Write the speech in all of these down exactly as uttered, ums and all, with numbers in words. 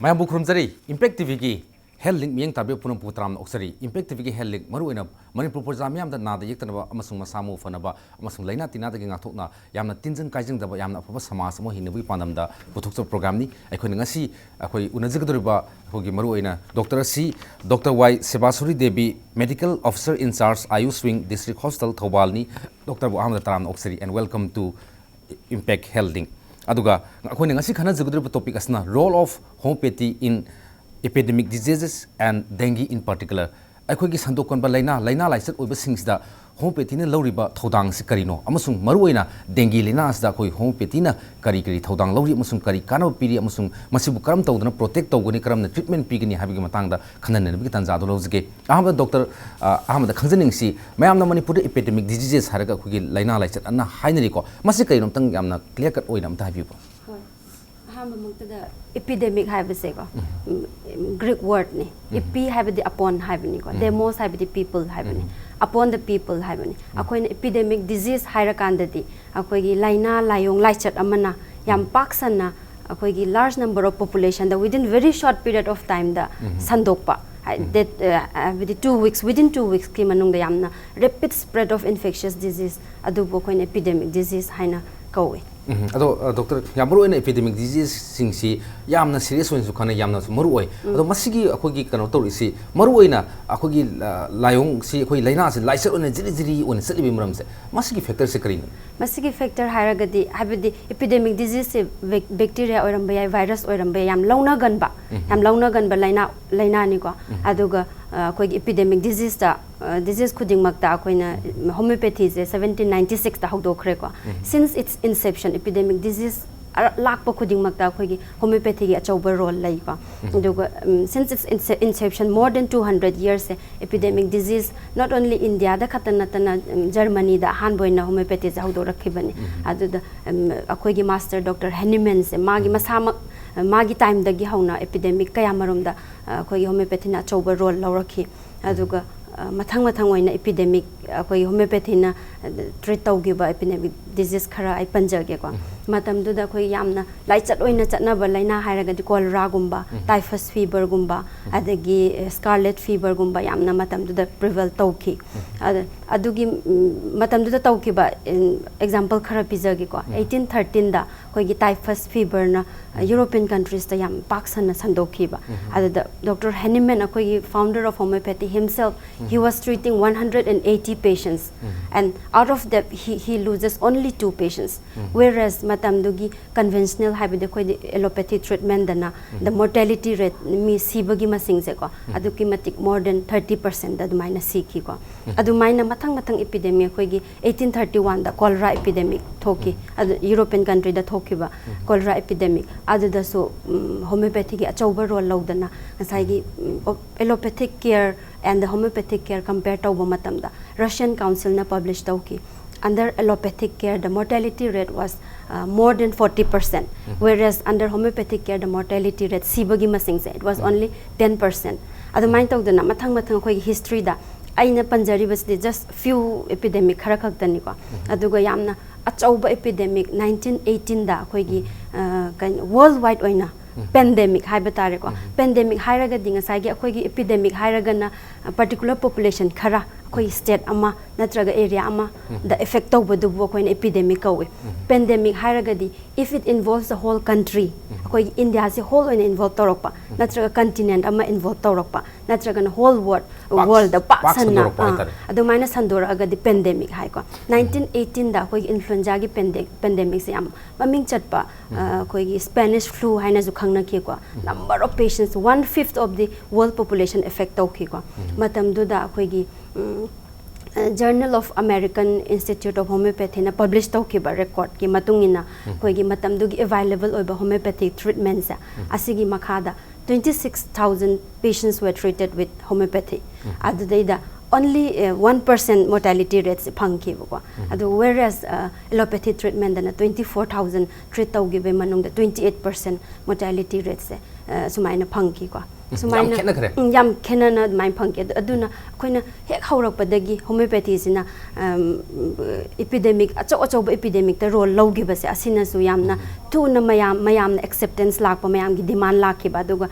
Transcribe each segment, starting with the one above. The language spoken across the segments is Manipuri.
ꯃꯌꯥꯝꯕꯨ ꯈꯨꯔꯨꯝꯖꯔꯤ꯫ ꯏꯝꯄꯦꯛ ꯇꯤꯚꯤꯒꯤ ꯍꯦꯜꯊ ꯂꯤꯡꯛ ꯃꯤꯠꯌꯦꯡ ꯇꯥꯕꯤꯕ ꯄꯨꯝꯅꯃꯛꯄꯨ ꯇꯔꯥꯝꯅ ꯑꯣꯛꯆꯔꯤ꯫ ꯏꯝꯄꯦꯛ ꯇꯤꯚꯤꯒꯤ ꯍꯦꯜꯊ ꯂꯤꯡꯛ ꯃꯔꯨꯑꯣꯏꯅ ꯃꯅꯤꯄꯨꯔ ꯄ꯭ꯔꯖꯥ ꯃꯤꯌꯥꯝꯗ ꯅꯥꯗ ꯌꯦꯛꯇꯅꯕ ꯑꯃꯁꯨꯡ ꯃꯁꯥ ꯃꯎ ꯐꯅꯕ ꯑꯃꯁꯨꯡ ꯂꯥꯏꯅꯥ ꯇꯤꯟꯅꯥꯗꯒꯤ ꯉꯥꯛꯊꯣꯛꯅ ꯌꯥꯝꯅ ꯇꯤꯟꯖꯪ ꯀꯥꯏꯖꯪꯗꯕ ꯌꯥꯝꯅ ꯑꯐꯕ ꯁꯃꯥꯖ ꯑꯃ ꯍꯤꯡꯅꯕꯒꯤ ꯄꯥꯟꯗꯝꯗ ꯄꯨꯊꯣꯛꯆꯕ ꯄ꯭ꯔꯣꯒ꯭ꯔꯥꯝꯅꯤ꯫ ꯑꯩꯈꯣꯏꯅ ꯉꯁꯤ ꯑꯩꯈꯣꯏ ꯎꯅꯖꯒꯗꯧꯔꯤꯕ ꯑꯩꯈꯣꯏꯒꯤ ꯃꯔꯨꯑꯣꯏꯅ ꯗꯣꯛꯇꯔ ꯑꯁꯤ doctor Y Sebasori Devi, medical officer in charge, Ayush Wing, District Hospital, ꯊꯧꯕꯥꯜꯅꯤ꯫ ꯗꯣꯛꯇꯔꯕꯨ ꯑꯍꯥꯟꯕꯗ ꯇꯔꯥꯝꯅ ꯑꯣꯛꯆꯔꯤ and welcome to Impact Health Link꯫ ꯑꯗꯨꯒ ꯑꯩꯈꯣꯏꯅ ꯉꯁꯤ ꯈꯟꯅꯖꯒꯗꯧꯔꯤꯕ ꯇꯣꯄꯤꯛ ꯑꯁꯤꯅ role of homeopathy in epidemic diseases and dengue in particular꯫ ꯑꯩꯈꯣꯏꯒꯤ ꯁꯟꯗꯣꯛ ꯀꯟꯕ ꯂꯥꯏꯅꯥ, ꯂꯥꯏꯅꯥ ꯂꯥꯏꯆꯠ ꯑꯣꯏꯕꯁꯤꯡꯁꯤꯗ ꯍꯣꯃꯤꯑꯣꯄꯦꯊꯤꯅ ꯂꯧꯔꯤꯕ ꯊꯧꯗꯥꯡꯁꯤ ꯀꯔꯤꯅꯣ, ꯑꯃꯁꯨꯡ ꯃꯔꯨꯑꯣꯏꯅ ꯗꯦꯡꯒꯤ ꯂꯥꯏꯅꯥ ꯑꯁꯤꯗ ꯑꯩꯈꯣꯏ ꯍꯣꯃꯤꯑꯣꯄꯦꯊꯤꯅ ꯀꯔꯤ ꯀꯔꯤ ꯊꯧꯗꯥꯡ ꯂꯧꯔꯤ ꯑꯃꯁꯨꯡ ꯀꯔꯤ ꯀꯥꯟꯅꯕ ꯄꯤꯔꯤ ꯑꯃꯁꯨꯡ ꯃꯁꯤꯕꯨ ꯀꯔꯝ ꯇꯧꯗꯅ ꯄ꯭ꯔꯣꯇꯦꯛ ꯇꯧꯒꯅꯤ, ꯀꯔꯝꯅ ꯇ꯭ꯔꯤꯠꯃꯦꯟ ꯄꯤꯒꯅꯤ ꯍꯥꯏꯕꯒꯤ ꯃꯇꯥꯡꯗ ꯈꯟꯅꯅꯕꯒꯤ ꯇꯥꯟꯖꯥ ꯑꯗꯨ ꯂꯧꯖꯒꯦ꯫ ꯑꯍꯥꯟꯕꯗ ꯗꯣꯛꯇꯔ, ꯑ, ꯑꯍꯥꯟꯕꯗ ꯈꯪꯖꯅꯤꯡꯁꯤ, ꯃꯌꯥꯝꯅ ꯃꯅꯤꯄꯨꯔꯗ ꯏꯄꯤꯗꯦꯃꯤꯛ ꯗꯤꯖꯤꯖꯦꯁ ꯍꯥꯏꯔꯒ ꯑꯩꯈꯣꯏꯒꯤ ꯂꯥꯏꯅꯥ ꯂꯥꯏꯆꯠ ꯑꯅ ꯍꯥꯏꯅꯔꯤꯀꯣ, ꯃꯁꯤ ꯀꯔꯤꯅꯣ ꯑꯝꯇꯪ ꯌꯥꯝꯅ ꯀ꯭ꯂꯤꯌꯥꯔ ꯀꯠ ꯑꯣꯏꯅ ꯑꯝꯇ ꯍꯥꯏꯕꯤꯌꯨꯕ꯫ ꯍꯣꯏ꯫ ꯑꯍꯥꯟꯕꯃꯛꯇꯗ ꯏꯄꯤꯗꯦꯃꯤꯛ ꯍꯥꯏꯕꯁꯦꯀꯣ, ꯒ꯭ꯔꯤꯛ ꯋꯥꯔꯗꯅꯤ꯫ ꯏꯄꯤ ꯍꯥꯏꯕꯗꯤ ꯑꯄꯣꯟ ꯍꯥꯏꯕꯅꯤꯀꯣ, ꯗꯦꯃꯣꯁ ꯍꯥꯏꯕꯗꯤ ꯄꯤꯄꯜ ꯍꯥꯏꯕꯅꯤ, ꯑꯄꯣꯟ ꯗ ꯄꯤꯄꯜ ꯍꯥꯏꯕꯅꯤ꯫ ꯑꯩꯈꯣꯏꯅ ꯏꯄꯤꯗꯦꯃꯤꯛ ꯗꯤꯖꯤꯖ ꯍꯥꯏꯔꯀꯥꯟꯗꯗꯤ ꯑꯩꯈꯣꯏꯒꯤ ꯂꯥꯏꯅꯥ ꯂꯥꯏꯌꯣꯡ ꯂꯥꯏꯆꯠ ꯑꯃꯅ ꯌꯥꯝ ꯄꯥꯛ ꯁꯟꯅ ꯑꯩꯈꯣꯏꯒꯤ large number of population the within very short period of time ꯗ ꯁꯟꯗꯣꯛꯄ, ꯍꯥꯏ-, that, ꯑ, ꯍꯥꯏꯕꯗꯤ two weeks, within two weeks ꯀꯤ ꯃꯅꯨꯡꯗ ꯌꯥꯝꯅ rapid spread of infectious disease ꯑꯗꯨꯕꯨ ꯑꯩꯈꯣꯏꯅ ꯏꯄꯤꯗꯦꯃꯤꯛ ꯗꯤꯖꯤꯖ ꯍꯥꯏꯅ ꯀꯧꯏ꯫ ꯎꯝ, ꯑꯗꯣ, ꯑ, ꯗꯣꯛꯇꯔ, ꯌꯥꯝ ꯃꯔꯨ ꯑꯣꯏꯅ ꯏꯄꯤꯗꯦꯃꯤꯛ ꯗꯤꯖꯤꯖꯁꯤꯡꯁꯤ ꯌꯥꯝꯅ ꯁꯤꯔꯤꯌꯁ ꯑꯣꯏꯅꯁꯨ ꯈꯟꯅꯩ, ꯌꯥꯝꯅꯁꯨ ꯃꯔꯨ ꯑꯣꯏ꯫ ꯑꯗꯣ ꯃꯁꯤꯒꯤ ꯑꯩꯈꯣꯏꯒꯤ ꯀꯩꯅꯣ ꯇꯧꯔꯤꯁꯤ, ꯃꯔꯨ ꯑꯣꯏꯅ ꯑꯩꯈꯣꯏꯒꯤ, ꯑ, ꯂꯥꯏꯑꯣꯡꯁꯤ, ꯑꯩꯈꯣꯏ ꯂꯥꯏꯅꯥꯁꯤ ꯂꯥꯏꯆꯠ ꯑꯣꯏꯅ ꯖꯤꯔꯤ ꯖꯤꯔꯤ ꯑꯣꯏꯅ ꯆꯠꯂꯤꯕꯒꯤ ꯃꯔꯝꯁꯦ, ꯃꯁꯤꯒꯤ ꯐꯦꯛꯇꯔꯁꯦ ꯀꯔꯤꯅꯣ? ꯃꯁꯤꯒꯤ ꯐꯦꯛꯇꯔ ꯍꯥꯏꯔꯒꯗꯤ, ꯍꯥꯏꯕꯗꯤ ꯏꯄꯤꯗꯦꯃꯤꯛ ꯗꯤꯖꯤꯖꯁꯦ ꯕꯦꯛ-, ꯕꯦꯛꯇꯤꯔꯤꯌꯥ ꯑꯣꯏꯔꯝꯕ ꯌꯥꯏ, ꯚꯥꯏꯔꯁ ꯑꯣꯏꯔꯝꯕ ꯌꯥꯏ, ꯌꯥꯝ ꯂꯧꯅꯒꯟꯕ, ꯌꯥꯝ ꯂꯧꯅꯒꯟꯕ ꯂꯥꯏꯅꯥ, ꯂꯥꯏꯅꯥꯅꯤꯀꯣ꯫ ꯑꯗꯨꯒ, ꯑ, ꯑꯩꯈꯣꯏꯒꯤ ꯏꯄꯤꯗꯦꯃꯤꯛ ꯗꯤꯖꯤꯖꯇ, ꯑ, ꯗꯤꯖꯤꯖ ꯈꯨꯗꯤꯡꯃꯛꯇ ꯑꯩꯈꯣꯏꯅ ꯍꯣꯃꯤꯑꯣꯄꯦꯊꯤꯁꯦ seventeen ninety six ꯇ ꯍꯧꯗꯣꯛꯈ꯭ꯔꯦꯀꯣ꯫ Since its inception, epidemic disease ꯑꯔ-, ꯂꯥꯛꯄ ꯈꯨꯗꯤꯡꯃꯛꯇ ꯑꯩꯈꯣꯏꯒꯤ ꯍꯣꯃꯤꯑꯣꯄꯦꯊꯤꯒꯤ ꯑꯆꯧꯕ ꯔꯣꯜ ꯂꯩꯀꯣ꯫ ꯑꯗꯨꯒ, um, since its ince-, inception, more than two hundred years ꯁꯦ ꯏꯄꯤꯗꯦꯃꯤꯛ ꯗꯤꯖꯤꯖ not only ꯏꯟꯗꯤꯌꯥꯗ ꯈꯛꯇ ꯅꯠꯇꯅ, ꯎꯝ, ꯖꯔꯃꯅꯤꯗ ꯑꯍꯥꯟꯕ ꯑꯣꯏꯅ ꯍꯣꯃꯤꯑꯣꯄꯦꯊꯤꯁꯦ ꯍꯧꯗꯣꯔꯛꯈꯤꯕꯅꯤ꯫ ꯑꯗꯨꯗ, ꯎꯝ, ꯑꯩꯈꯣꯏꯒꯤ ꯃꯥꯁꯇꯔ ꯗꯣꯛꯇꯔ ꯍꯦꯅꯤꯃꯦꯟꯁꯦ ꯃꯥꯒꯤ ꯃꯁꯥꯃꯛ, ꯃꯥꯒꯤ ꯇꯥꯏꯝꯗꯒꯤ ꯍꯧꯅ ꯏꯄꯤꯗꯦꯃꯤꯛ ꯀꯌꯥ ꯃꯔꯨꯝꯗ, ꯑ, ꯑꯩꯈꯣꯏꯒꯤ ꯍꯣꯃꯤꯑꯣꯄꯦꯊꯤꯅ ꯑꯆꯧꯕ ꯔꯣꯜ ꯂꯧꯔꯛꯈꯤ꯫ ꯑꯗꯨꯒ, ꯑ, ꯃꯊꯪ ꯃꯊꯪ ꯑꯣꯏꯅ ꯏꯄꯤꯗꯦꯃꯤꯛ, ꯑꯩꯈꯣꯏꯒꯤ ꯍꯣꯃꯤꯌꯣꯄꯦꯊꯤꯅ ꯇ꯭ꯔꯤꯠ ꯇꯧꯈꯤꯕ ꯑꯦꯄꯤꯗꯦꯃꯤꯛ ꯗꯤꯖꯤꯁ ꯈꯔ ꯑꯩ ꯄꯟꯖꯒꯦꯀꯣ꯫ ꯃꯇꯝꯗꯨꯗ ꯑꯩꯈꯣꯏ ꯌꯥꯝꯅ ꯂꯥꯏꯆꯠ ꯑꯣꯏꯅ ꯆꯠꯅꯕ ꯂꯥꯏꯅꯥ ꯍꯥꯏꯔꯒꯗꯤ ꯀꯣꯂꯦꯔꯥꯒꯨꯝꯕ, ꯇꯥꯏꯐꯁ ꯐꯤꯕꯔꯒꯨꯝꯕ, ꯑꯗꯒꯤ ꯁ꯭ꯀꯥꯔꯂꯦꯠ ꯐꯤꯕꯔꯒꯨꯝꯕ ꯌꯥꯝꯅ ꯃꯇꯝꯗꯨꯗ ꯄ꯭ꯔꯤꯚꯦꯜ ꯇꯧꯈꯤ꯫ ꯑꯗ ꯑꯗꯨꯒꯤ ꯃꯇꯝꯗꯨꯗ ꯇꯧꯈꯤꯕ ꯑꯦꯛꯖꯥꯝꯄꯜ ꯈꯔ ꯄꯤꯖꯒꯦꯀꯣ꯫ ꯑꯩꯠꯇꯤꯟ ꯊꯥꯔꯇꯤꯟꯗ ꯑꯩꯈꯣꯏꯒꯤ ꯇꯥꯏꯐꯁ ꯐꯤꯕꯔꯅ ꯌꯨꯔꯣꯄꯤꯌꯟ ꯀꯟꯇ꯭ꯔꯤꯁꯇ ꯌꯥꯝ ꯄꯥꯛ ꯁꯟꯅ ꯁꯟꯗꯣꯛꯈꯤꯕ꯫ ꯑꯗꯨꯗ ꯗꯣꯛꯇꯔ ꯍꯦꯅꯤꯃꯦꯟ, ꯑꯩꯈꯣꯏꯒꯤ founder of homeopathy himself, he was treating one hundred and eighty patients, and out of that he, he loses only two patients. Whereas ꯃꯇꯝꯗꯨꯒꯤ ꯀꯟꯚꯦꯟꯁꯅꯦꯜ ꯍꯥꯏꯕꯗꯤ ꯑꯩꯈꯣꯏꯗꯤ ꯑꯦꯂꯣꯄꯦꯊꯤ ꯇ꯭ꯔꯤꯠꯃꯦꯟꯗꯅ the mortality rate, ꯃꯤ ꯁꯤꯕꯒꯤ ꯃꯁꯤꯡꯁꯦꯀꯣ, ꯑꯗꯨꯛꯀꯤ ꯃꯇꯤꯛ more than thirty percent ꯑꯗꯨꯃꯥꯏꯅ ꯁꯤꯈꯤꯀꯣ꯫ ꯑꯗꯨꯃꯥꯏꯅ ꯃꯊꯪ ꯃꯊꯪ ꯏꯄꯤꯗꯦꯃꯤ ꯑꯩꯈꯣꯏꯒꯤ ꯑꯩꯠꯇꯤꯟ ꯊꯥꯔꯇꯤ ꯋꯥꯟꯗ ꯀꯣꯂꯦꯔꯥ ꯏꯄꯤꯗꯦꯃꯤꯛ ꯊꯣꯛꯈꯤ꯫ ꯑꯗꯨ ꯌꯨꯔꯣꯄꯤꯌꯟ ꯀꯟꯇ꯭ꯔꯤꯗ ꯊꯣꯛꯈꯤꯕ ꯀꯣꯂꯦꯔꯥ ꯏꯄꯤꯗꯦꯃꯤꯛ, ꯑꯗꯨꯗꯁꯨ ꯍꯣꯃꯤꯌꯣꯄꯦꯊꯤꯒꯤ ꯑꯆꯧꯕ ꯔꯣꯜ ꯂꯧꯗꯅ ꯉꯁꯥꯏꯒꯤ allopathic care and the homeopathic care compare ꯇꯧꯕ ꯃꯇꯝꯗ ꯔꯁꯤꯌꯟ ꯀꯥꯎꯟꯁꯤꯜꯅ ꯄꯕ꯭ꯂꯤꯁ ꯇꯧꯈꯤ꯫ Under allopathic care, the mortality rate was uh, more than forty percent, whereas under homeopathic care, the mortality rate, ꯁꯤꯕꯒꯤ ꯃꯁꯤꯡꯁꯦ, it was only ten percent. ꯑꯗꯨꯃꯥꯏꯅ ꯇꯧꯗꯅ ꯃꯊꯪ ꯃꯊꯪ ꯑꯩꯈꯣꯏꯒꯤ ꯍꯤꯁꯇ꯭ꯔꯤꯗ ꯑꯩꯅ ꯄꯟꯖꯔꯤꯕꯁꯤꯗꯤ just few epidemic ꯈꯔ ꯈꯛꯇꯅꯤꯀꯣ꯫ ꯑꯗꯨꯒ ꯌꯥꯝꯅ ꯑꯆꯧꯕ epidemic nineteen eighteenꯗ ꯑꯩꯈꯣꯏꯒꯤ ꯀꯩꯅꯣ, ꯋꯥꯔꯜ ꯋꯥꯏꯗ ꯑꯣꯏꯅ ꯄꯦꯟꯗꯦꯃꯤꯛ ꯍꯥꯏꯕ ꯇꯥꯔꯦꯀꯣ꯫ ꯄꯦꯟꯗꯦꯃꯤꯛ ꯍꯥꯏꯔꯒꯗꯤ ꯉꯁꯥꯏꯒꯤ ꯑꯩꯈꯣꯏꯒꯤ ꯏꯄꯤꯗꯦꯃꯤꯛ ꯍꯥꯏꯔꯒꯅ ꯄꯥꯔꯇꯤꯀꯨꯂꯔ ꯄꯣꯄꯨꯂꯦꯁꯟ ꯈꯔ, ꯑꯩꯈꯣꯏ ꯁ꯭ꯇꯦꯠ ꯑꯃ ꯅꯠꯇ꯭ꯔꯒ ꯑꯦꯔꯤꯌꯥ ꯑꯃꯗ ꯑꯦꯐꯦꯛ ꯇꯧꯕꯗꯨꯕꯨ ꯑꯩꯈꯣꯏꯅ ꯏꯄꯤꯗꯦꯃꯤꯛ ꯀꯧꯏ꯫ ꯄꯦꯟꯗꯦꯃꯤꯛ ꯍꯥꯏꯔꯒꯗꯤ if it involves the whole country, ꯑꯩꯈꯣꯏꯒꯤ ꯏꯟꯗꯤꯌꯥꯁꯤ ꯍꯣꯜ ꯑꯣꯏꯅ ꯏꯟꯚꯣꯜꯕ ꯇꯧꯔꯛꯄ, ꯅꯠꯇ꯭ꯔꯒ ꯀꯟꯇꯤꯅꯦꯟꯠ ꯑꯃ ꯏꯟꯚꯣꯜꯕ ꯇꯧꯔꯛꯄ, ꯅꯠꯇ꯭ꯔꯒꯅ ꯍꯣꯜ ꯋꯥꯔꯜ, ꯄꯥꯛ-, ꯋꯥꯔꯜꯗ ꯄꯥꯛ ꯄꯥꯛ ꯁꯟꯅ, ꯁꯟꯗꯣꯔꯛꯄ ꯑꯥ, ꯍꯥꯏꯇꯥꯔꯦ꯫ ꯑꯗꯨꯃꯥꯏꯅ ꯁꯟꯗꯣꯔꯛꯑꯒꯗꯤ ꯄꯦꯟꯗꯦꯃꯤꯛ ꯍꯥꯏꯀꯣ꯫ ꯅꯥꯏꯟꯇꯤꯟ ꯑꯩꯠꯇꯤꯟꯗ ꯑꯩꯈꯣꯏꯒꯤ ꯏꯟꯐ꯭ꯂꯨꯑꯦꯟꯖꯥꯒꯤ ꯄꯦꯟꯗꯦ-, ꯄꯦꯟꯗꯦꯃꯤꯛꯁꯦ ꯌꯥꯝ ꯃꯃꯤꯡ ꯆꯠꯄ, ꯑ, ꯑꯩꯈꯣꯏꯒꯤ ꯁ꯭ꯄꯦꯅꯤꯁ ꯐ꯭ꯂꯨ ꯍꯥꯏꯅꯁꯨ ꯈꯪꯅꯈꯤꯀꯣ꯫ Number of patients, one fifth of the world population affect ꯇꯧꯈꯤꯀꯣ꯫ ꯃꯇꯝꯗꯨꯗ ꯑꯩꯈꯣꯏꯒꯤ, ꯎꯝ, ꯑ, Journal of American Institute of Homeopathyꯅ ꯄꯕ꯭ꯂꯤꯁ ꯇꯧꯈꯤꯕ ꯔꯦꯀꯣꯔꯗꯀꯤ ꯃꯇꯨꯡ ꯏꯟꯅ ꯑꯩꯈꯣꯏꯒꯤ ꯃꯇꯝꯗꯨꯒꯤ ꯑꯦꯚꯥꯏꯂꯦꯕꯜ ꯑꯣꯏꯕ ꯍꯣꯃꯤꯌꯣꯄꯦꯊꯤꯛ ꯇ꯭ꯔꯤꯠꯃꯦꯟꯁꯦ ꯑꯁꯤꯒꯤ ꯃꯈꯥꯗ twenty six thousand patients were treated with homeopathy. ꯑꯗꯨꯗꯩꯗ only, uh, one percent mortality rates ꯐꯪꯈꯤꯕꯀꯣ꯫ ꯑꯗꯨ whereas, uh, allopathy treatmentꯗꯅ twenty four thousand treat ꯇꯧꯈꯤꯕꯒꯤ ꯃꯅꯨꯡꯗ twenty eight percent mortality ratesꯁꯦ, uh, ꯁꯨꯃꯥꯏꯅ ꯐꯪꯈꯤꯀꯣ꯫ ꯁꯨꯃꯥꯏꯅ ꯈꯦꯠꯅꯈ꯭ꯔꯦ꯫ ꯎꯝ, ꯌꯥꯝ ꯈꯦꯠꯅꯅ ꯑꯗꯨꯃꯥꯏꯅ ꯐꯪꯈꯤ꯫ ꯑꯗꯨ- ꯑꯗꯨꯅ ꯑꯩꯈꯣꯏꯅ ꯍꯦꯛ ꯍꯧꯔꯛꯄꯗꯒꯤ ꯍꯣꯃꯤꯑꯣꯄꯦꯊꯤꯁꯤꯅ ꯏꯄꯤꯗꯦꯃꯤꯛ, ꯑꯆꯧ ꯑꯆꯧꯕ ꯏꯄꯤꯗꯦꯃꯤꯛꯇ ꯔꯣꯜ ꯂꯧꯈꯤꯕꯁꯦ, ꯑꯁꯤꯅꯁꯨ ꯌꯥꯝꯅ ꯊꯨꯅ ꯃꯌꯥꯝ ꯃꯌꯥꯝꯅ ꯑꯦꯛꯁꯦꯞꯇꯦꯟꯁ ꯂꯥꯛꯄ, ꯃꯌꯥꯝꯒꯤ ꯗꯤꯃꯥꯟ ꯂꯥꯛꯈꯤꯕ, ꯑꯗꯨꯒ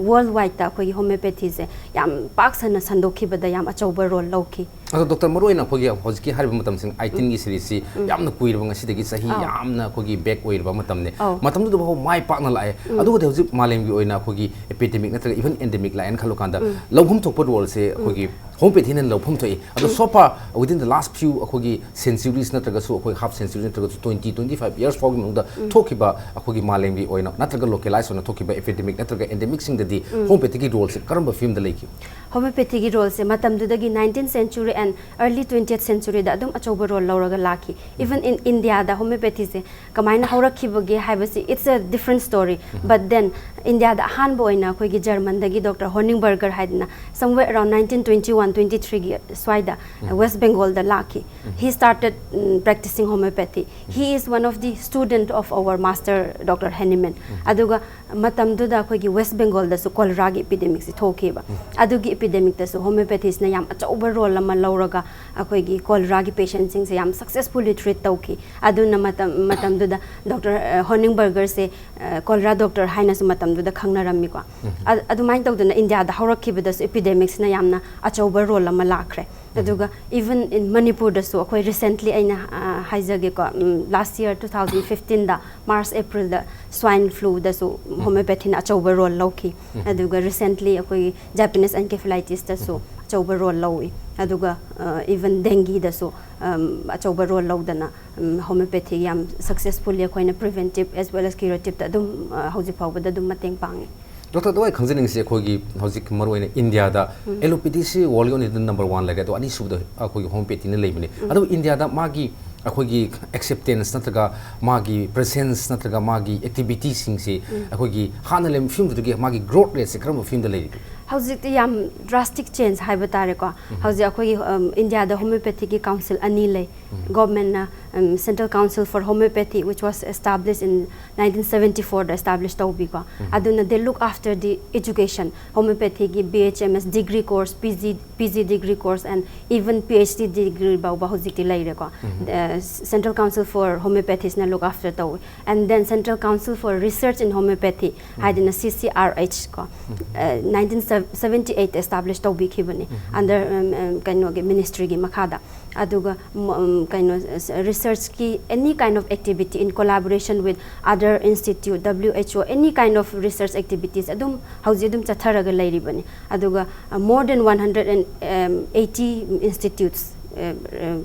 ꯋꯥꯔꯜ ꯋꯥꯏꯗꯇ ꯑꯩꯈꯣꯏꯒꯤ ꯍꯣꯃꯤꯑꯣꯄꯦꯊꯤꯁꯦ ꯌꯥꯝ ꯄꯥꯛ ꯁꯟꯅ ꯁꯟꯗꯣꯛꯈꯤꯕꯗ ꯌꯥꯝ ꯑꯆꯧꯕ ꯔꯣꯜ ꯂꯧꯈꯤ꯫ ꯑꯗꯣ ꯗꯣꯛꯇꯔ, ꯃꯔꯨꯑꯣꯏꯅ ꯑꯩꯈꯣꯏꯒꯤ ꯍꯧꯖꯤꯛꯀꯤ ꯍꯥꯏꯔꯤꯕ ꯃꯇꯝꯁꯤꯡ, ꯑꯥꯏꯇꯤꯟꯒꯤ ꯁꯤꯔꯤꯁꯁꯤ ꯌꯥꯝꯅ ꯀꯨꯏꯔꯕ, ꯉꯁꯤꯗꯒꯤ ꯆꯍꯤ ꯑꯧ꯫ ꯌꯥꯝꯅ ꯑꯩꯈꯣꯏꯒꯤ ꯕꯦꯛ ꯑꯣꯏꯔꯕ ꯃꯇꯝꯅꯤ꯫ ꯑꯧ꯫ ꯃꯇꯝꯗꯨꯗ ꯐꯥꯎ ꯃꯥꯏ ꯄꯥꯛꯅ ꯂꯥꯛꯑꯦ꯫ ꯑꯗꯨꯒꯗꯤ ꯍꯧꯖꯤꯛ ꯃꯥꯂꯦꯝꯒꯤ ꯑꯣꯏꯅ ꯑꯩꯈꯣꯏꯒꯤ ꯏꯄꯤꯗꯦꯃꯤꯛ ꯅꯠꯇ꯭ꯔꯒ ꯏꯚꯟ ꯑꯦꯟꯗꯦꯃꯤꯛ ꯂꯥꯛꯑꯦꯅ ꯈꯜꯂꯨ ꯀꯥꯟꯗ, ꯂꯧꯐꯝ ꯊꯣꯛꯄ ꯔꯣꯜꯁꯦ ꯑꯩꯈꯣꯏꯒꯤ ꯍꯣꯃꯤꯑꯣꯄꯦꯊꯤꯅ ꯂꯧꯐꯝ ꯊꯣꯛꯏ꯫ ꯑꯗꯣ so far, within the last few, ꯑꯩꯈꯣꯏꯒꯤ ꯁꯦꯟꯆꯨꯔꯤꯁ ꯅꯠꯇ꯭ꯔꯒꯁꯨ ꯑꯩꯈꯣꯏ ꯍꯥꯐ ꯁꯦꯟꯆꯨꯔꯤ ꯅꯠꯇ꯭ꯔꯒꯁꯨ ꯇ꯭ꯋꯦꯟꯇꯤ, ꯇ꯭ꯋꯦꯟꯇꯤ ꯐꯥꯏꯚ ꯌꯔꯁ ꯐꯥꯎꯒꯤ ꯃꯅꯨꯡꯗ ꯊꯣꯛꯈꯤꯕ ꯑꯩꯈꯣꯏꯒꯤ ꯃꯥꯂꯦꯝꯒꯤ ꯑꯣꯏꯅ ꯅꯠꯇ꯭ꯔꯒ ꯂꯣꯀꯦꯂꯥꯏꯁ ꯑꯣꯏꯅ ꯊꯣꯛꯈꯤꯕ ꯏꯄꯤꯗꯦꯃꯤꯛ ꯅꯠꯇ꯭ꯔꯒ ꯑꯦꯟꯗꯦꯃꯤꯛꯁꯤꯡꯗꯗꯤ ꯍꯣꯃꯤꯑꯣꯄꯦꯊꯤꯒꯤ ꯔꯣꯜꯁꯦ ꯀꯔꯝꯕ ꯐꯤꯕꯝꯗ ꯂꯩꯈꯤ? ꯍꯣꯃꯤꯑꯣꯄꯦꯊꯤꯒꯤ ꯔꯣꯜꯁꯦ ꯃꯇꯝꯗꯨꯗꯒꯤ nineteenth century and early twentieth centuryꯗ ꯑꯗꯨꯝ ꯑꯆꯧꯕ ꯔꯣꯜ ꯂꯧꯔꯒ ꯂꯥꯛꯈꯤ꯫ Even in Indiaꯗ ꯍꯣꯃꯤꯑꯣꯄꯦꯊꯤꯁꯦ ꯀꯃꯥꯏꯅ ꯍꯧꯔꯛꯈꯤꯕꯒꯦ ꯍꯥꯏꯕꯁꯤ, it's a different story. But then, ꯏꯟꯗꯤꯌꯥꯗ ꯑꯍꯥꯟꯕ ꯑꯣꯏꯅ ꯑꯩꯈꯣꯏꯒꯤ ꯖꯔꯃꯟꯗꯒꯤ ꯗꯣꯛꯇꯔ ꯍꯣꯅꯤꯡꯕꯔꯒꯔ ꯍꯥꯏꯗꯅ somewhere around nineteen twenty one twenty threeꯒꯤ ꯁ꯭ꯋꯥꯏꯗ ꯋꯦꯁ ꯕꯦꯡꯒꯣꯜꯗ ꯂꯥꯛꯈꯤ꯫ He started, um, practicing homeopathy. He is one of the student of our master Doctor Hahnemann. ꯑꯗꯨꯒ ꯃꯇꯝꯗꯨꯗ ꯑꯩꯈꯣꯏꯒꯤ ꯋꯦꯁ ꯕꯦꯡꯒꯣꯜꯗꯁꯨ ꯀꯣꯂꯦꯔꯥꯒꯤ ꯏꯄꯤꯗꯦꯃꯤꯛꯁꯤ ꯊꯣꯛꯈꯤꯕ꯫ ꯑꯗꯨꯒꯤ ꯏꯄꯤꯗꯦꯃꯤꯛꯇꯁꯨ ꯍꯣꯃꯤꯑꯣꯄꯦꯊꯤꯁꯤꯅ ꯌꯥꯝ ꯑꯆꯧꯕ ꯔꯣꯜ ꯑꯃ ꯂꯧꯔꯒ ꯑꯩꯈꯣꯏꯒꯤ ꯀꯣꯂꯦꯔꯥꯒꯤ ꯄꯦꯁꯦꯟꯁꯤꯡꯁꯦ ꯌꯥꯝ ꯁꯛꯁꯦꯁꯐꯨꯜꯂꯤ ꯇ꯭ꯔꯤꯠ ꯇꯧꯈꯤ꯫ ꯑꯗꯨꯅ ꯃꯇꯝ ꯃꯇꯝꯗꯨꯗ ꯗꯣꯛꯇꯔ, ꯑ, ꯍꯣꯅꯤꯡꯕꯔꯒꯔꯁꯦ, ꯑ, ꯀꯣꯂꯦꯔꯥ ꯗꯣꯛꯇꯔ ꯍꯥꯏꯅꯁꯨ ꯃꯇꯝꯗꯨꯗ ꯈꯪꯅꯔꯝꯃꯤꯀꯣ꯫ ꯑ- ꯑꯗꯨꯃꯥꯏꯅ ꯇꯧꯗꯅ ꯏꯟꯗꯤꯌꯥꯗ ꯍꯧꯔꯛꯈꯤꯕꯗꯁꯨ ꯏꯄꯤꯗꯦꯃꯤꯛꯁꯤꯅ ꯌꯥꯝꯅ ꯑꯆꯧꯕ ꯔꯣꯜ ꯑꯃ ꯂꯥꯛꯈ꯭ꯔꯦ꯫ ꯑꯗꯨꯒ even in ꯃꯅꯤꯄꯨꯔꯗꯁꯨ ꯑꯩꯈꯣꯏ recently ꯑꯩꯅ, ꯑ, ꯍꯥꯏꯖꯒꯦꯀꯣ, ꯎꯝ, last year two thousand fifteenꯗ, March Aprilꯗ swine fluꯗꯁꯨ ꯍꯣꯃꯤꯑꯣꯄꯦꯊꯤꯅ ꯑꯆꯧꯕ ꯔꯣꯜ ꯂꯧꯈꯤ꯫ ꯑꯗꯨꯒ recently ꯑꯩꯈꯣꯏꯒꯤ Japanese encephalitistaꯁꯨ ꯑꯆꯧꯕ ꯔꯣꯜ ꯂꯧꯏ꯫ ꯑꯗꯨꯒ, ꯑ, even dengueꯗꯁꯨ, ꯑꯝ, ꯑꯆꯧꯕ ꯔꯣꯜ ꯂꯧꯗꯅ, ꯎꯝ, ꯍꯣꯃꯤꯑꯣꯄꯦꯊꯤ ꯌꯥꯝ ꯁꯛꯁꯦꯁꯐꯨꯜꯂꯤ ꯑꯩꯈꯣꯏꯅ preventive as well as curativeꯇ ꯑꯗꯨꯝ, ꯑ, ꯍꯧꯖꯤꯛ ꯐꯥꯎꯕꯗ ꯑꯗꯨꯝ ꯃꯇꯦꯡ ꯄꯥꯡꯉꯤ꯫ ꯗꯣꯛꯇꯔ, ꯑꯗꯣ ꯑꯩ ꯈꯪꯖꯅꯤꯡꯉꯤꯁꯦ, ꯑꯩꯈꯣꯏꯒꯤ ꯍꯧꯖꯤꯛ ꯃꯔꯨꯑꯣꯏꯅ ꯏꯟꯗꯤꯌꯥꯗ ꯑꯦꯂꯣꯄꯦꯊꯤꯁꯤ ꯋꯥꯔꯜꯒꯤ ꯑꯣꯏꯅꯗꯤ ꯅꯝꯕꯔ ꯋꯥꯟ ꯂꯩꯔꯦ, ꯑꯗꯣ ꯑꯅꯤꯁꯨꯕꯗ ꯑꯩꯈꯣꯏꯒꯤ ꯍꯣꯃꯤꯑꯣꯄꯦꯊꯤꯅ ꯂꯩꯕꯅꯤ꯫ ꯑꯗꯨꯕꯨ ꯏꯟꯗꯤꯌꯥꯗ ꯃꯥꯒꯤ ꯑꯩꯈꯣꯏꯒꯤ ꯑꯦꯛꯁꯦꯞꯇꯦꯟꯁ ꯅꯠꯇ꯭ꯔꯒ ꯃꯥꯒꯤ ꯄ꯭ꯔꯦꯖꯦꯟꯁ ꯅꯠꯇ꯭ꯔꯒ ꯃꯥꯒꯤ ꯑꯦꯛꯇꯤꯚꯤꯇꯤꯁꯤꯡꯁꯤ ꯑꯩꯈꯣꯏꯒꯤ ꯍꯥꯟꯅ ꯂꯩꯔꯝꯕ ꯐꯤꯕꯝꯗꯨꯗꯒꯤ ꯃꯥꯒꯤ ꯒ꯭ꯔꯣꯠ ꯔꯦꯠꯁꯦ ꯀꯔꯝꯕ ꯐꯤꯕꯝꯗ ꯂꯩꯔꯤꯒꯦ? ꯍꯧꯖꯤꯛꯇꯤ ꯌꯥꯝ drastic change ꯍꯥꯏꯕ ꯇꯥꯔꯦꯀꯣ꯫ ꯍꯧꯖꯤꯛ ꯑꯩꯈꯣꯏꯒꯤ, ꯑꯝ, ꯏꯟꯗꯤꯌꯥꯗ ꯍꯣꯃꯤꯑꯣꯄꯦꯊꯤꯒꯤ ꯀꯥꯎꯟꯁꯤꯜ ꯑꯅꯤ ꯂꯩ꯫ ꯒꯣꯚꯔꯟꯃꯦꯟꯠꯅ Central Council for Homeopathy, which was established in nineteen seventy four the establish ꯇꯧꯕꯤꯀꯣ꯫ ꯑꯗꯨꯅ they look after the education, homeopathy ꯒꯤ B H M S degree course, P G, P G degree course, and even P H D degree ꯐꯥꯎꯕ ꯍꯧꯖꯤꯛꯇꯤ ꯂꯩꯔꯦꯀꯣ꯫ Central Council for Homeopathy ꯁꯤꯅ look after ꯇꯧꯏ꯫ And then Central Council for Research in Homeopathy ꯍꯥꯏꯗꯅ C C R H ꯀꯣ, nineteen seventy eight establish ꯇꯧꯕꯤꯈꯤꯕꯅꯤ, under ꯀꯩꯅꯣꯒꯤ ministry ꯒꯤ ꯃꯈꯥꯗ꯫ ꯑꯗꯨꯒ ꯀꯩꯅꯣ, research ꯀꯤ any kind of activity in collaboration with other institute, W H O, any kind of research activities ꯑꯗꯨꯝ ꯍꯧꯖꯤꯛ ꯑꯗꯨꯝ ꯆꯠꯊꯔꯒ ꯂꯩꯔꯤꯕꯅꯤ꯫ ꯑꯗꯨꯒ more than one hundred and eighty institutes,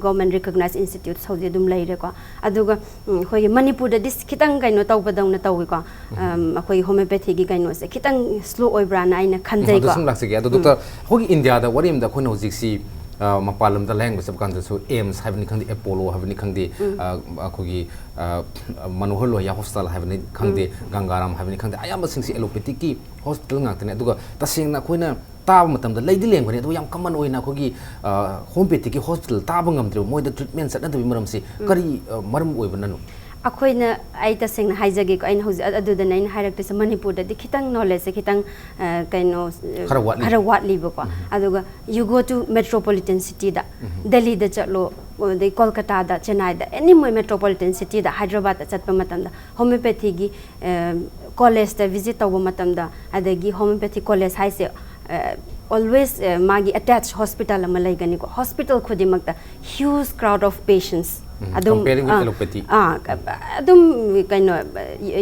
government recognized institutes ꯍꯧꯖꯤꯛ ꯑꯗꯨꯝ ꯂꯩꯔꯦꯀꯣ꯫ ꯑꯗꯨꯒ ꯑꯩꯈꯣꯏꯒꯤ ꯃꯅꯤꯄꯨꯔꯗꯗꯤ ꯈꯤꯇꯪ ꯀꯩꯅꯣ ꯇꯧꯕꯗꯧꯅ ꯇꯧꯏꯀꯣ꯫ ꯑꯩꯈꯣꯏꯒꯤ homeopathy ꯒꯤ ꯀꯩꯅꯣꯁꯦ ꯈꯤꯇꯪ slow ꯑꯣꯏꯕ꯭ꯔꯥꯅ ꯑꯩꯅ ꯈꯟꯖꯩꯀꯣ꯫ ꯑꯗꯨ ꯁꯨꯝ ꯂꯥꯛꯆꯒꯦ꯫ ꯑꯗꯣ doctor, ꯑꯩꯈꯣꯏꯒꯤ ꯏꯟꯗꯤꯌꯥꯗ ꯋꯥꯔꯤ ꯑꯃꯗ ꯑꯩꯈꯣꯏꯅ ꯍꯧꯖꯤꯛꯁꯤ ꯃꯄꯥꯟ ꯂꯝꯗ ꯂꯥꯌꯦꯡꯕ ꯆꯠꯄ ꯀꯥꯟꯗꯁꯨ AIIMS ꯍꯥꯏꯕꯅꯤ ꯈꯪꯗꯦ, Apollo ꯍꯥꯏꯕꯅꯤ ꯈꯪꯗꯦ, ꯑꯩꯈꯣꯏꯒꯤ ꯃꯅꯣꯍꯔ ꯂꯣꯍꯤꯌꯥ hospital ꯍꯥꯏꯕꯅꯤ ꯈꯪꯗꯦ, ꯒꯪꯒꯥꯔꯥꯝ ꯍꯥꯏꯕꯅꯤ ꯈꯪꯗꯦ, ꯑꯌꯥꯝꯕꯁꯤꯡꯁꯤ allopathic ꯀꯤ hospital ꯉꯥꯛꯇꯅꯤ꯫ ꯑꯗꯨꯒ ꯇꯁꯦꯡꯅ ꯑꯩꯈꯣꯏꯅ ꯇꯥꯕ ꯃꯇꯝꯗ ꯂꯩꯗꯤ ꯂꯦꯡꯕꯅꯤ, ꯑꯗꯨꯒ ꯌꯥꯝ common ꯑꯣꯏꯅ ꯑꯩꯈꯣꯏꯒꯤ homeopathic ꯀꯤ hospital ꯇꯥꯕ ꯉꯝꯗ꯭ꯔꯤꯕ, ꯃꯣꯏꯗ treatment ꯆꯠꯅꯗꯕꯒꯤ ꯃꯔꯝꯁꯤ ꯀꯔꯤ ꯃꯔꯝ ꯑꯣꯏꯕꯅꯅꯣ? ꯑꯩꯈꯣꯏꯅ, ꯑꯩ ꯇꯁꯦꯡꯅ ꯍꯥꯏꯖꯒꯦꯀꯣ, ꯑꯩꯅ ꯍꯧꯖꯤꯛ ꯑꯗꯨꯗꯅ ꯑꯩꯅ ꯍꯥꯏꯔꯛꯇꯣꯏꯁꯦ, ꯃꯅꯤꯄꯨꯔꯗꯗꯤ ꯈꯤꯇꯪ knowledge ꯁꯦ ꯈꯤꯇꯪ ꯀꯩꯅꯣ, ꯈꯔ ꯋꯥꯠꯂꯤ꯫ ꯈꯔ ꯋꯥꯠꯂꯤꯕꯀꯣ꯫ ꯑꯗꯨꯒ you go to metropolitan city ꯗ, ꯗꯦꯜꯂꯤꯗ ꯆꯠꯂꯣ, ꯑꯗꯩ ꯀꯣꯜꯀꯇꯥꯗ, ꯆꯦꯟꯅꯥꯏꯗ, any ꯃꯣꯏ metropolitan city ꯗ, ꯍꯥꯏꯗ꯭ꯔꯕꯥꯗꯇ ꯆꯠꯄ ꯃꯇꯝꯗ homeopathy ꯒꯤ college ꯇ visit ꯇꯧꯕ ꯃꯇꯝꯗ, ꯑꯗꯒꯤ homeopathy college ꯍꯥꯏꯁꯦ always ꯃꯥꯒꯤ attached hospital ꯑꯃ ꯂꯩꯒꯅꯤꯀꯣ꯫ Hospital ꯈꯨꯗꯤꯡꯃꯛꯇ huge crowd of patients ꯑꯗꯨꯝ, comparing with allopathy꯫ ꯑꯥ, ꯑꯗꯨꯝ ꯀꯩꯅꯣ,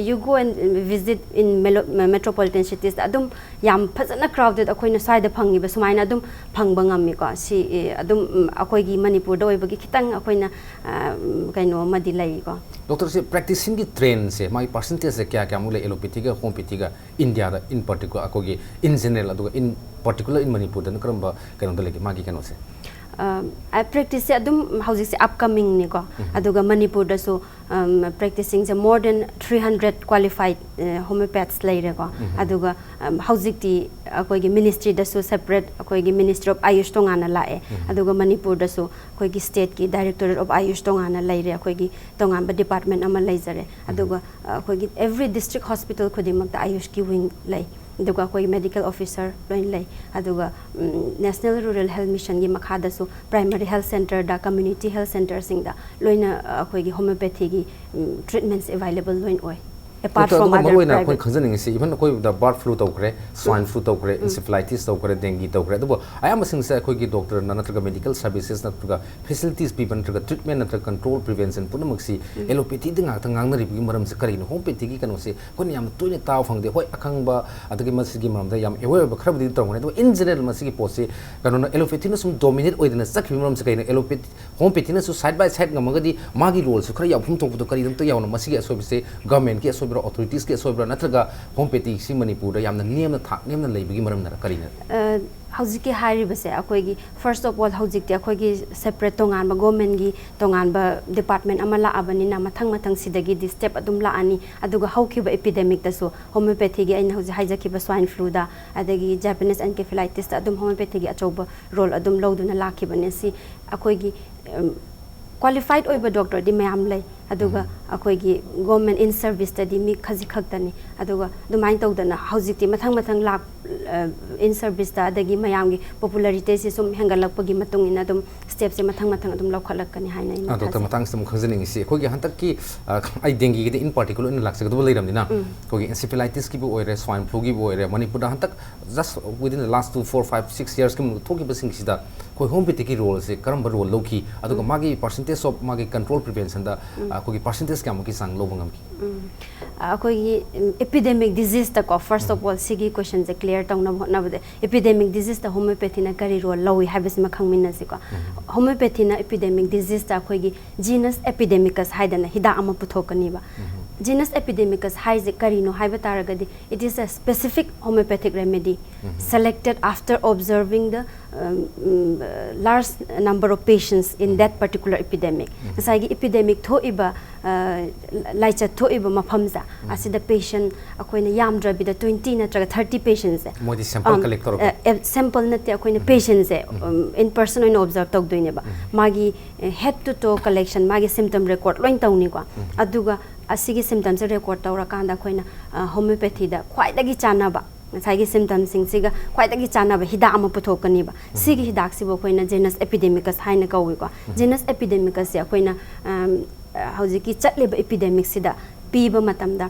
you go and visit in metropolitan cities ꯇ ꯑꯗꯨꯝ ꯌꯥꯝ ꯐꯖꯅ crowded ꯑꯩꯈꯣꯏꯅ ꯁ꯭ꯋꯥꯏꯗ ꯐꯪꯉꯤꯕ ꯁꯨꯃꯥꯏꯅ ꯑꯗꯨꯝ ꯐꯪꯕ ꯉꯝꯃꯤꯀꯣ꯫ ꯁꯤ ꯑꯗꯨꯝ ꯑꯩꯈꯣꯏꯒꯤ ꯃꯅꯤꯄꯨꯔꯗ ꯑꯣꯏꯕꯒꯤ ꯈꯤꯇꯪ ꯑꯩꯈꯣꯏꯅ ꯀꯩꯅꯣ ꯑꯃꯗꯤ ꯂꯩꯀꯣ꯫ Doctor, ꯁꯤ practicing ꯒꯤ trend ꯁꯦ ꯃꯥꯒꯤ percentage ꯁꯦ ꯀꯌꯥ ꯀꯌꯥꯃꯨꯛ ꯂꯩ, allopathy ꯒ homeopathy ꯒ ꯏꯟꯗꯤꯌꯥꯗ in particular, ꯑꯩꯈꯣꯏꯒꯤ in general, ꯑꯗꯨꯒ in particular in ꯃꯅꯤꯄꯨꯔꯗꯅ ꯀꯔꯝꯕ ꯀꯩꯅꯣꯗ ꯂꯩꯒꯦ ꯃꯥꯒꯤ ꯀꯩꯅꯣꯁꯦ? ꯄ꯭ꯔꯦꯛꯇꯤꯁꯁꯦ ꯑꯗꯨꯝ ꯍꯧꯖꯤꯛꯁꯦ ꯑꯞꯀꯃꯤꯡꯅꯤꯀꯣ꯫ ꯑꯗꯨꯒ ꯃꯅꯤꯄꯨꯔꯗꯁꯨ ꯄ꯭ꯔꯦꯛꯇꯤꯁꯤꯡꯁꯦ more than three hundred qualified homeopaths ꯂꯩꯔꯦꯀꯣ꯫ ꯑꯗꯨꯒ ꯍꯧꯖꯤꯛꯇꯤ ꯑꯩꯈꯣꯏꯒꯤ ꯃꯤꯅꯤꯁꯇ꯭ꯔꯤꯗꯁꯨ ꯁꯦꯄꯔꯦꯠ ꯑꯩꯈꯣꯏꯒꯤ ꯃꯤꯅꯤꯁꯇ꯭ꯔꯤ ꯑꯣꯐ ꯑꯥꯌꯨꯁ ꯇꯣꯉꯥꯟꯅ ꯂꯥꯛꯑꯦ꯫ ꯑꯗꯨꯒ ꯃꯅꯤꯄꯨꯔꯗꯁꯨ ꯑꯩꯈꯣꯏꯒꯤ ꯁ꯭ꯇꯦꯠꯀꯤ ꯗꯥꯏꯔꯦꯛꯇꯣꯔꯦꯠ ꯑꯣꯐ ꯑꯥꯌꯨꯁ ꯇꯣꯉꯥꯟꯅ ꯂꯩꯔꯦ, ꯑꯩꯈꯣꯏꯒꯤ ꯇꯣꯉꯥꯟꯕ ꯗꯤꯄꯥꯔꯠꯃꯦꯟ ꯑꯃ ꯂꯩꯖꯔꯦ꯫ ꯑꯗꯨꯒ ꯑꯩꯈꯣꯏꯒꯤ ꯑꯦꯚ꯭ꯔꯤ ꯗꯤꯁꯇ꯭ꯔꯤꯛ ꯍꯣꯁꯄꯤꯇꯥꯜ ꯈꯨꯗꯤꯡꯃꯛꯇ ꯑꯥꯌꯨꯁꯀꯤ ꯋꯤꯡ ꯂꯩ꯫ ꯑꯗꯨꯒ ꯑꯩꯈꯣꯏꯒꯤ ꯃꯦꯗꯤꯀꯦꯜ ꯑꯣꯐꯤꯁꯔ ꯂꯣꯏꯅ ꯂꯩ꯫ ꯑꯗꯨꯒ ꯅꯦꯁꯅꯦꯜ ꯔꯨꯔꯦꯜ ꯍꯦꯜꯊ ꯃꯤꯁꯟꯒꯤ ꯃꯈꯥꯗꯁꯨ ꯄ꯭ꯔꯥꯏꯃꯔꯤ ꯍꯦꯜꯊ ꯁꯦꯟꯇꯔꯗ, ꯀꯝꯃ꯭ꯌꯨꯅꯤꯇꯤ ꯍꯦꯜꯊ ꯁꯦꯟꯇꯔꯁꯤꯡꯗ ꯂꯣꯏꯅ ꯑꯩꯈꯣꯏꯒꯤ ꯍꯣꯃꯤꯑꯣꯄꯦꯊꯤꯒꯤ ꯇ꯭ꯔꯤꯠꯃꯦꯟꯁ ꯑꯦꯚꯥꯏꯂꯦꯕꯜ ꯂꯣꯏꯅ ꯑꯣꯏ꯫ ꯑꯦꯄꯥꯔꯠ ꯗꯣꯛꯇꯔ, ꯐ꯭ꯔꯣꯝ ꯑꯗꯨꯒ ꯃꯔꯨ ꯑꯗꯔ ꯑꯣꯏꯅ ꯑꯩꯈꯣꯏꯅ ꯄ꯭ꯔꯥꯏꯚꯦꯠ ꯈꯪꯖꯅꯤꯡꯉꯤꯁꯤ, ꯏꯚꯟ ꯑꯩꯈꯣꯏꯗ ꯕꯥꯔꯗ ꯐ꯭ꯂꯨ ꯇꯧꯈ꯭ꯔꯦ, ꯁ꯭ꯋꯥꯏꯟ ꯐ꯭ꯂꯨ ꯇꯧꯈ꯭ꯔꯦ, ꯏꯟꯁꯤꯐꯤꯂꯥꯏꯇꯤꯁ ꯇꯧꯈ꯭ꯔꯦ, ꯗꯦꯡꯒꯤ ꯇꯧꯈ꯭ꯔꯦ, ꯑꯗꯨꯕꯨ ꯑꯌꯥꯝꯕꯁꯤꯡꯁꯦ ꯑꯩꯈꯣꯏꯒꯤ ꯗꯣꯛꯇꯔꯅ ꯅꯠꯇ꯭ꯔꯒ ꯃꯦꯗꯤꯀꯦꯜ ꯁꯔꯚꯤꯁꯦꯁ ꯅꯠꯇ꯭ꯔꯒ ꯐꯦꯁꯤꯂꯤꯇꯤꯁ ꯄꯤꯕ ꯅꯠꯇ꯭ꯔꯒ ꯇ꯭ꯔꯤꯠꯃꯦꯟ ꯅꯠꯇ꯭ꯔꯒ ꯀꯟꯇ꯭ꯔꯣꯜ ꯄ꯭ꯔꯤꯚꯦꯟꯁꯟ ꯄꯨꯝꯅꯃꯛꯁꯤ ꯑꯦꯂꯣꯄꯦꯊꯤꯗ ꯉꯥꯛꯇ ꯉꯥꯡꯅꯔꯤꯕꯒꯤ ꯃꯔꯝꯁꯦ ꯀꯔꯤꯅꯣ? ꯍꯣꯃꯤꯑꯣꯄꯦꯊꯤꯒꯤ ꯀꯩꯅꯣꯁꯦ ꯑꯩꯈꯣꯏꯅ ꯌꯥꯝꯅ ꯇꯣꯏꯅ ꯇꯥꯕ ꯐꯪꯗꯦ꯫ ꯍꯣꯏ, ꯑꯈꯪꯕ ꯑꯗꯒꯤ ꯃꯁꯤꯒꯤ ꯃꯔꯝꯗ ꯌꯥꯝ ꯑꯦꯋꯦꯌꯔ ꯑꯣꯏꯕ ꯈꯔꯕꯨꯗꯤ ꯇꯧꯔꯝꯒꯅꯤ, ꯑꯗꯨꯒ ꯏꯟ ꯖꯦꯅꯔꯦꯜ ꯃꯁꯤꯒꯤ ꯄꯣꯠꯁꯤ ꯀꯩꯅꯣꯅ ꯑꯦꯂꯣꯄꯦꯊꯤꯅ ꯁꯨꯝ ꯗꯣꯃꯤꯅꯦꯠ ꯑꯣꯏꯗꯅ ꯆꯠꯈꯤꯕꯒꯤ ꯃꯔꯝꯁꯦ ꯀꯩꯅꯣ? ꯑꯦꯂꯣꯄꯦꯊꯤ, ꯍꯣꯃꯤꯑꯣꯄꯦꯊꯤꯅꯁꯨ ꯁꯥꯏꯠ ꯕꯥꯏ ꯁꯥꯏꯠ ꯉꯝꯃꯒꯗꯤ ꯃꯥꯒꯤ ꯔꯣꯜꯁꯨ ꯈꯔ ꯌꯥꯎꯐꯝ ꯊꯣꯛꯄꯗꯣ ꯀꯔꯤꯗꯝꯇ ꯌꯥꯎꯅ ꯃꯁꯤꯒꯤ ꯑꯁꯣꯏꯕꯁꯦ ꯒꯚꯔꯟꯃꯦꯟꯠꯀꯤ ꯑꯁꯣꯏꯕꯔꯣ, ꯑꯣꯊꯣꯔꯤꯇꯤꯁꯀꯤ ꯑꯁꯣꯏꯕꯔꯣ, ꯅꯠꯇ꯭ꯔꯒ ꯍꯣꯃꯤꯑꯣꯄꯦꯊꯤꯁꯤ ꯃꯅꯤꯄꯨꯔꯗ ꯌꯥꯝꯅ ꯅꯦꯝꯅ, ꯊꯥꯛ ꯅꯦꯝꯅ ꯂꯩꯕꯒꯤ ꯃꯔꯝꯅꯔ ꯀꯔꯤꯅ? ꯑ, ꯍꯧꯖꯤꯛꯀꯤ ꯍꯥꯏꯔꯤꯕꯁꯦ ꯑꯩꯈꯣꯏꯒꯤ, ꯐꯥꯔꯁ ꯑꯣꯐ ꯑꯣꯜ, ꯍꯧꯖꯤꯛꯇꯤ ꯑꯩꯈꯣꯏꯒꯤ ꯁꯦꯄꯔꯦꯠ ꯇꯣꯉꯥꯟꯕ ꯒꯣꯔꯃꯦꯟꯒꯤ ꯇꯣꯉꯥꯟꯕ ꯗꯤꯄꯥꯔꯠꯃꯦꯟ ꯑꯃ ꯂꯥꯛꯑꯕꯅꯤꯅ ꯃꯊꯪ ꯃꯊꯪ ꯁꯤꯗꯒꯤꯗꯤ ꯁ꯭ꯇꯦꯞ ꯑꯗꯨꯝ ꯂꯥꯛꯑꯅꯤ꯫ ꯑꯗꯨꯒ ꯍꯧꯈꯤꯕ ꯏꯄꯤꯗꯦꯃꯤꯛꯇꯁꯨ ꯍꯣꯃꯤꯑꯣꯄꯦꯊꯤꯒꯤ, ꯑꯩꯅ ꯍꯧꯖꯤꯛ ꯍꯥꯏꯖꯈꯤꯕ ꯁ꯭ꯋꯥꯏꯟ ꯐ꯭ꯂꯨꯗ, ꯑꯗꯒꯤ ꯖꯄꯥꯅꯤꯁ ꯑꯦꯟꯀꯦꯐꯦꯂꯥꯏꯇꯤꯁꯇ ꯑꯗꯨꯝ ꯍꯣꯃꯤꯑꯣꯄꯦꯊꯤꯒꯤ ꯑꯆꯧꯕ ꯔꯣꯜ ꯑꯗꯨꯝ ꯂꯧꯗꯨꯅ ꯂꯥꯛꯈꯤꯕꯅꯦ꯫ ꯁꯤ ꯑꯩꯈꯣꯏꯒꯤ, ꯎꯝ, ꯀ꯭ꯋꯥꯂꯤꯐꯥꯏꯠ ꯑꯣꯏꯕ ꯗꯣꯛꯇꯔꯗꯤ ꯃꯌꯥꯝ ꯂꯩ, ꯑꯗꯨꯒ ꯎꯝ꯫ ꯑꯩꯈꯣꯏꯒꯤ ꯒꯣꯔꯃꯦꯟ ꯏꯟ ꯁꯔꯚꯤꯁꯇꯗꯤ ꯃꯤ ꯈꯖꯤꯛ ꯈꯛꯇꯅꯤ꯫ ꯑꯗꯨꯒ ꯑꯗꯨꯃꯥꯏꯅ ꯇꯧꯗꯅ ꯍꯧꯖꯤꯛꯇꯤ ꯃꯊꯪ ꯃꯊꯪ ꯂꯥꯛ-, ꯑ, ꯏꯟ ꯁꯔꯚꯤꯁꯇ ꯑꯗꯒꯤ ꯃꯌꯥꯝꯒꯤ ꯄꯣꯄꯨꯂꯔꯤꯇꯤꯁꯤ ꯁꯨꯝ ꯍꯦꯟꯒꯠꯂꯛꯄꯒꯤ ꯃꯇꯨꯡ ꯏꯟꯅ ꯑꯗꯨꯝ ꯁ꯭ꯇꯦꯞꯁꯦ ꯃꯊꯪ ꯃꯊꯪ ꯑꯗꯨꯝ ꯂꯧꯈꯠꯂꯛꯀꯅꯤ ꯍꯥꯏꯅ ꯑꯩꯅ ꯑ, ꯗꯣꯛꯇꯔ, ꯊꯥꯖꯩ꯫ ꯃꯇꯥꯡꯁꯤꯗ ꯑꯃꯨꯛ ꯈꯪꯖꯅꯤꯡꯉꯤꯁꯤ, ꯑꯩꯈꯣꯏꯒꯤ ꯍꯟꯗꯛꯀꯤ, ꯑ, ꯑꯩ ꯗꯦꯡꯒꯤꯒꯤꯗꯤ ꯏꯟ ꯄꯥꯔꯇꯤꯀꯨꯂꯔ ꯑꯣꯏꯅ ꯂꯥꯛꯆꯒꯗꯕ ꯂꯩꯔꯕꯅꯤꯅ, ꯎꯝ꯫ ꯑꯩꯈꯣꯏꯒꯤ ꯏꯟꯁꯤꯐꯤꯂꯥꯏꯇꯤꯁꯀꯤꯕꯨ ꯑꯣꯏꯔꯦ, ꯁ꯭ꯋꯥꯏꯟ ꯐ꯭ꯂꯨꯒꯤꯕꯨ ꯑꯣꯏꯔꯦ, ꯃꯅꯤꯄꯨꯔꯗ ꯍꯟꯗꯛ just within the last two, four, five, six yearsꯀꯤ ꯃꯅꯨꯡꯗ ꯊꯣꯛꯈꯤꯕꯁꯤꯡꯁꯤꯗ ꯑꯩꯈꯣꯏ ꯍꯣꯃꯤꯑꯣꯄꯦꯊꯤꯒꯤ ꯔꯣꯜꯁꯦ ꯀꯔꯝꯕ ꯔꯣꯜ ꯂꯧꯈꯤ, ꯑꯗꯨꯒ ꯎꯝ꯫ ꯃꯥꯒꯤ percentage of ꯃꯥꯒꯤ ꯀꯟꯇ꯭ꯔꯣꯜ ꯄ꯭ꯔꯤꯚꯦꯟꯁꯟꯗ, ꯎꯝ꯫ ꯑ, ꯑꯩꯈꯣꯏꯒꯤ percentage ꯀꯌꯥꯃꯨꯛꯀꯤ ꯆꯥꯡ ꯂꯧꯕ ꯉꯝꯈꯤ? ꯎꯝ꯫ ꯑ, ꯑꯩꯈꯣꯏꯒꯤ, ꯎꯝ, ꯏꯄꯤꯗꯦꯃꯤꯛ ꯗꯤꯖꯤꯁꯇꯀꯣ, first of ꯎꯝ꯫ all, ꯁꯤꯒꯤ ꯀꯣꯏꯁꯟꯁꯦ ꯀ꯭ꯂꯤꯌꯥꯔ ꯇꯧꯅꯕ ꯍꯣꯠꯅꯕꯗ, ꯏꯄꯤꯗꯦꯃꯤꯛ ꯗꯤꯖꯤꯁꯇ ꯍꯣꯃꯤꯑꯣꯄꯦꯊꯤꯅ ꯀꯔꯤ ꯔꯣꯜ ꯂꯧꯏ ꯍꯥꯏꯕꯁꯤꯃ ꯈꯪꯃꯤꯟꯅꯁꯤꯀꯣ꯫ ꯎꯝ꯫ ꯍꯣꯃꯤꯑꯣꯄꯦꯊꯤꯅ ꯏꯄꯤꯗꯦꯃꯤꯛ ꯗꯤꯖꯤꯁꯇ ꯑꯩꯈꯣꯏꯒꯤ genus Epidemicus ꯍꯥꯏꯗꯅ ꯍꯤꯗꯥꯛ ꯑꯃ ꯄꯨꯊꯣꯛꯀꯅꯤꯕ꯫ ꯎꯝ꯫ Genus epidemicus ꯍꯥꯏꯁꯦ ꯀꯔꯤꯅꯣ ꯍꯥꯏꯕ ꯇꯥꯔꯒꯗꯤ, it is a specific homeopathic remedy selected after observing the um, um, large number of patients in that particular epidemic. ꯉꯁꯥꯏꯒꯤ epidemic ꯊꯣꯛꯏꯕ, ꯑ, ꯂꯥꯏꯆꯠ ꯊꯣꯛꯏꯕ ꯃꯐꯝꯁꯦ, ꯑꯁꯤꯗ patient ꯑꯩꯈꯣꯏꯅ ꯌꯥꯝꯗ꯭ꯔꯕꯤꯗ twenty ꯅꯠꯇ꯭ꯔꯒ thirty patientꯁꯦ, ꯃꯣꯏꯗꯤ sample um, collect ꯇꯧꯔꯒ? ꯑ, sample ꯅꯠꯇꯦ, ꯑꯩꯈꯣꯏꯅ patientꯁꯦ, um, in person ꯑꯣꯏꯅ observe ꯇꯧꯗꯣꯏꯅꯦꯕ. ꯃꯥꯒꯤ head to toe collection, ꯃꯥꯒꯤ symptom record ꯂꯣꯏ ꯇꯧꯅꯤꯀꯣ. ꯑꯗꯨꯒ ꯑꯁꯤꯒꯤ symptomꯁꯦ record ꯇꯧꯔꯀꯥꯟꯗ ꯑꯩꯈꯣꯏꯅ, ꯑ, homeopathyꯗ ꯈ꯭ꯋꯥꯏꯗꯒꯤ ꯆꯥꯟꯅꯕ, ꯉꯁꯥꯏꯒꯤ symptomꯁꯤꯡꯁꯤꯒ ꯈ꯭ꯋꯥꯏꯗꯒꯤ ꯆꯥꯟꯅꯕ ꯍꯤꯗꯥꯛ ꯑꯃ ꯄꯨꯊꯣꯛꯀꯅꯤꯕ꯫ ꯁꯤꯒꯤ ꯍꯤꯗꯥꯛꯁꯤꯕꯨ ꯑꯩꯈꯣꯏꯅ genus epidemicus ꯍꯥꯏꯅ ꯀꯧꯏꯀꯣ꯫ Genus epidemicusꯁꯦ ꯑꯩꯈꯣꯏꯅ, ꯑꯝ, ꯑ, ꯍꯧꯖꯤꯛꯀꯤ ꯆꯠꯂꯤꯕ epidemicꯁꯤꯗ ꯄꯤꯕ ꯃꯇꯝꯗ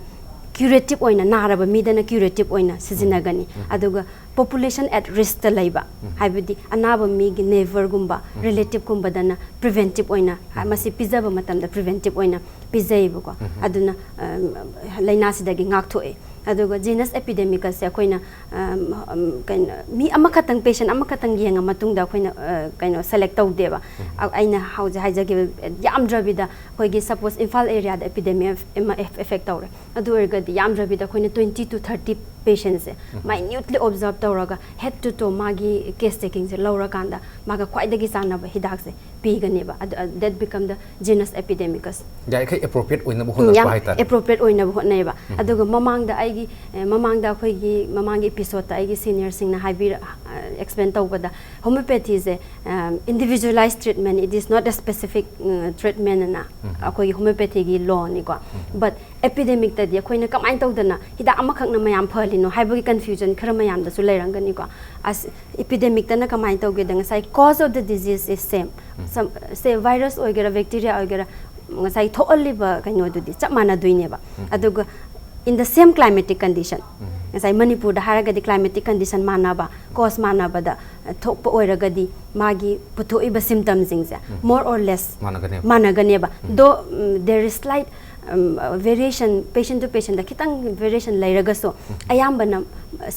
curative ꯑꯣꯏꯅ, ꯅꯥꯔꯕ ꯃꯤꯗꯅ curative ꯑꯣꯏꯅ ꯁꯤꯖꯤꯟꯅꯒꯅꯤ꯫ ꯑꯗꯨꯒ population at riskꯇ ꯂꯩꯕ, ꯍꯥꯏꯕꯗꯤ ꯑꯅꯥꯕ ꯃꯤꯒꯤ neighbourꯒꯨꯝꯕ, relativeꯀꯨꯝꯕꯗꯅ preventive ꯑꯣꯏꯅ, ꯃꯁꯤ ꯄꯤꯖꯕ ꯃꯇꯝꯗ preventive ꯑꯣꯏꯅ ꯄꯤꯖꯩꯕꯀꯣ꯫ ꯑꯗꯨꯅ, ꯑꯝ, ꯂꯥꯏꯅꯥꯁꯤꯗꯒꯤ ꯉꯥꯛꯊꯣꯛꯑꯦ꯫ ꯑꯗꯨꯒ genus epidemicusꯁꯦ ꯑꯩꯈꯣꯏꯅ, ꯑꯝ, ꯑꯝ, ꯀꯩꯅꯣ, ꯃꯤ ꯑꯃꯈꯛꯇꯪ, patient ꯑꯃꯈꯛꯇꯪ ꯌꯦꯡꯉ ꯃꯇꯨꯡꯗ ꯑꯩꯈꯣꯏꯅ, ꯑ, ꯀꯩꯅꯣ, select ꯇꯧꯗꯦꯕ꯫ ꯑ, ꯑꯩꯅ ꯍꯧꯖꯤꯛ ꯍꯥꯏꯖꯈꯤꯕ, ꯌꯥꯝꯗ꯭ꯔꯕꯤꯗ ꯑꯩꯈꯣꯏꯒꯤ, suppose, ꯏꯝꯐꯥꯜ areaꯗ epidemic ꯑꯃ effect ꯇꯧꯔꯦ, ꯑꯗꯨ ꯑꯣꯏꯔꯒꯗꯤ ꯌꯥꯝꯗ꯭ꯔꯕꯤꯗ ꯑꯩꯈꯣꯏꯅ twenty to thirty patientꯁꯦ minutely observe ꯇꯧꯔꯒ, head to toe ꯃꯥꯒꯤ case takingꯁꯦ ꯂꯧꯔꯀꯥꯟꯗ, ꯃꯥꯒ ꯈ꯭ꯋꯥꯏꯗꯒꯤ ꯆꯥꯟꯅꯕ ꯍꯤꯗꯥꯛꯁꯦ ꯄꯤꯒꯅꯦꯕ꯫ ꯑꯗꯨ, uh, that become the genus epidemicus꯫ ꯌꯥꯔꯤꯈꯩ appropriate ꯑꯣꯏꯅꯕ ꯎꯝ, ꯍꯣꯠꯅꯔꯛꯄ ꯌꯥꯝ ꯍꯥꯏꯇꯥꯔꯦ꯫ Appropriate ꯑꯣꯏꯅꯕ ꯍꯣꯠꯅꯩꯌꯦꯕ꯫ ꯑꯗꯨꯒ ꯃꯃꯥꯡꯗ ꯑꯩꯒꯤ, ꯑꯦ, ꯃꯃꯥꯡꯗ ꯑꯩꯈꯣꯏꯒꯤ ꯃꯃꯥꯡꯒꯤ episodeꯇ ꯑꯩꯒꯤ seniorꯁꯤꯡꯅ ꯍꯥꯏꯕꯤꯔ-, ꯑ, explain ꯇꯧꯕꯗ, homeopathyꯁꯦ, ꯑꯝ, individualized treatment, it is not a specific, um, treatment ꯑꯅ ꯑꯩꯈꯣꯏꯒꯤ homeopathyꯒꯤ lawꯅꯤꯀꯣ꯫ But epidemicꯇꯗꯤ ꯑꯩꯈꯣꯏꯅ ꯀꯃꯥꯏꯅ ꯇꯧꯗꯅ ꯍꯤꯗꯥꯛ ꯑꯃꯈꯛꯅ ꯃꯌꯥꯝ ꯐꯍꯜꯂꯤꯅꯣ ꯍꯥꯏꯕꯒꯤ confusion ꯈꯔ ꯃꯌꯥꯝꯗꯁꯨ ꯂꯩꯔꯝꯒꯅꯤꯀꯣ꯫ ꯑꯁ, epidemicꯇꯅ ꯀꯃꯥꯏꯅ ꯇꯧꯒꯦꯗ, ꯉꯁꯥꯏ cause of the disease is same꯫ Some, say, virus ꯑꯣꯏꯒꯦꯔꯥ, bacteria ꯑꯣꯏꯒꯦꯔꯥ, ꯉꯁꯥꯏ ꯊꯣꯛꯍꯜꯂꯤꯕ ꯀꯩꯅꯣꯗꯨꯗꯤ ꯆꯞ ꯃꯥꯟꯅꯗꯣꯏꯅꯦꯕ꯫ ꯑꯗꯨꯒ in the same climatic condition, ꯉꯁꯥꯏ ꯃꯅꯤꯄꯨꯔꯗ ꯍꯥꯏꯔꯒꯗꯤ climatic condition ꯃꯥꯟꯅꯕ, cause ꯃꯥꯟꯅꯕꯗ ꯊꯣꯛꯄ ꯑꯣꯏꯔꯒꯗꯤ, ꯃꯥꯒꯤ ꯄꯨꯊꯣꯛꯏꯕ symptomꯁꯤꯡꯁꯦ more or less ꯃꯥꯟꯅꯒꯅꯦꯕ꯫ ꯃꯥꯟꯅꯒꯅꯦꯕ꯫ Though, um, there is slight, um, variation, patient to patientꯗ ꯈꯤꯇꯪ variation ꯂꯩꯔꯒꯁꯨ, ꯑꯌꯥꯝꯕꯅ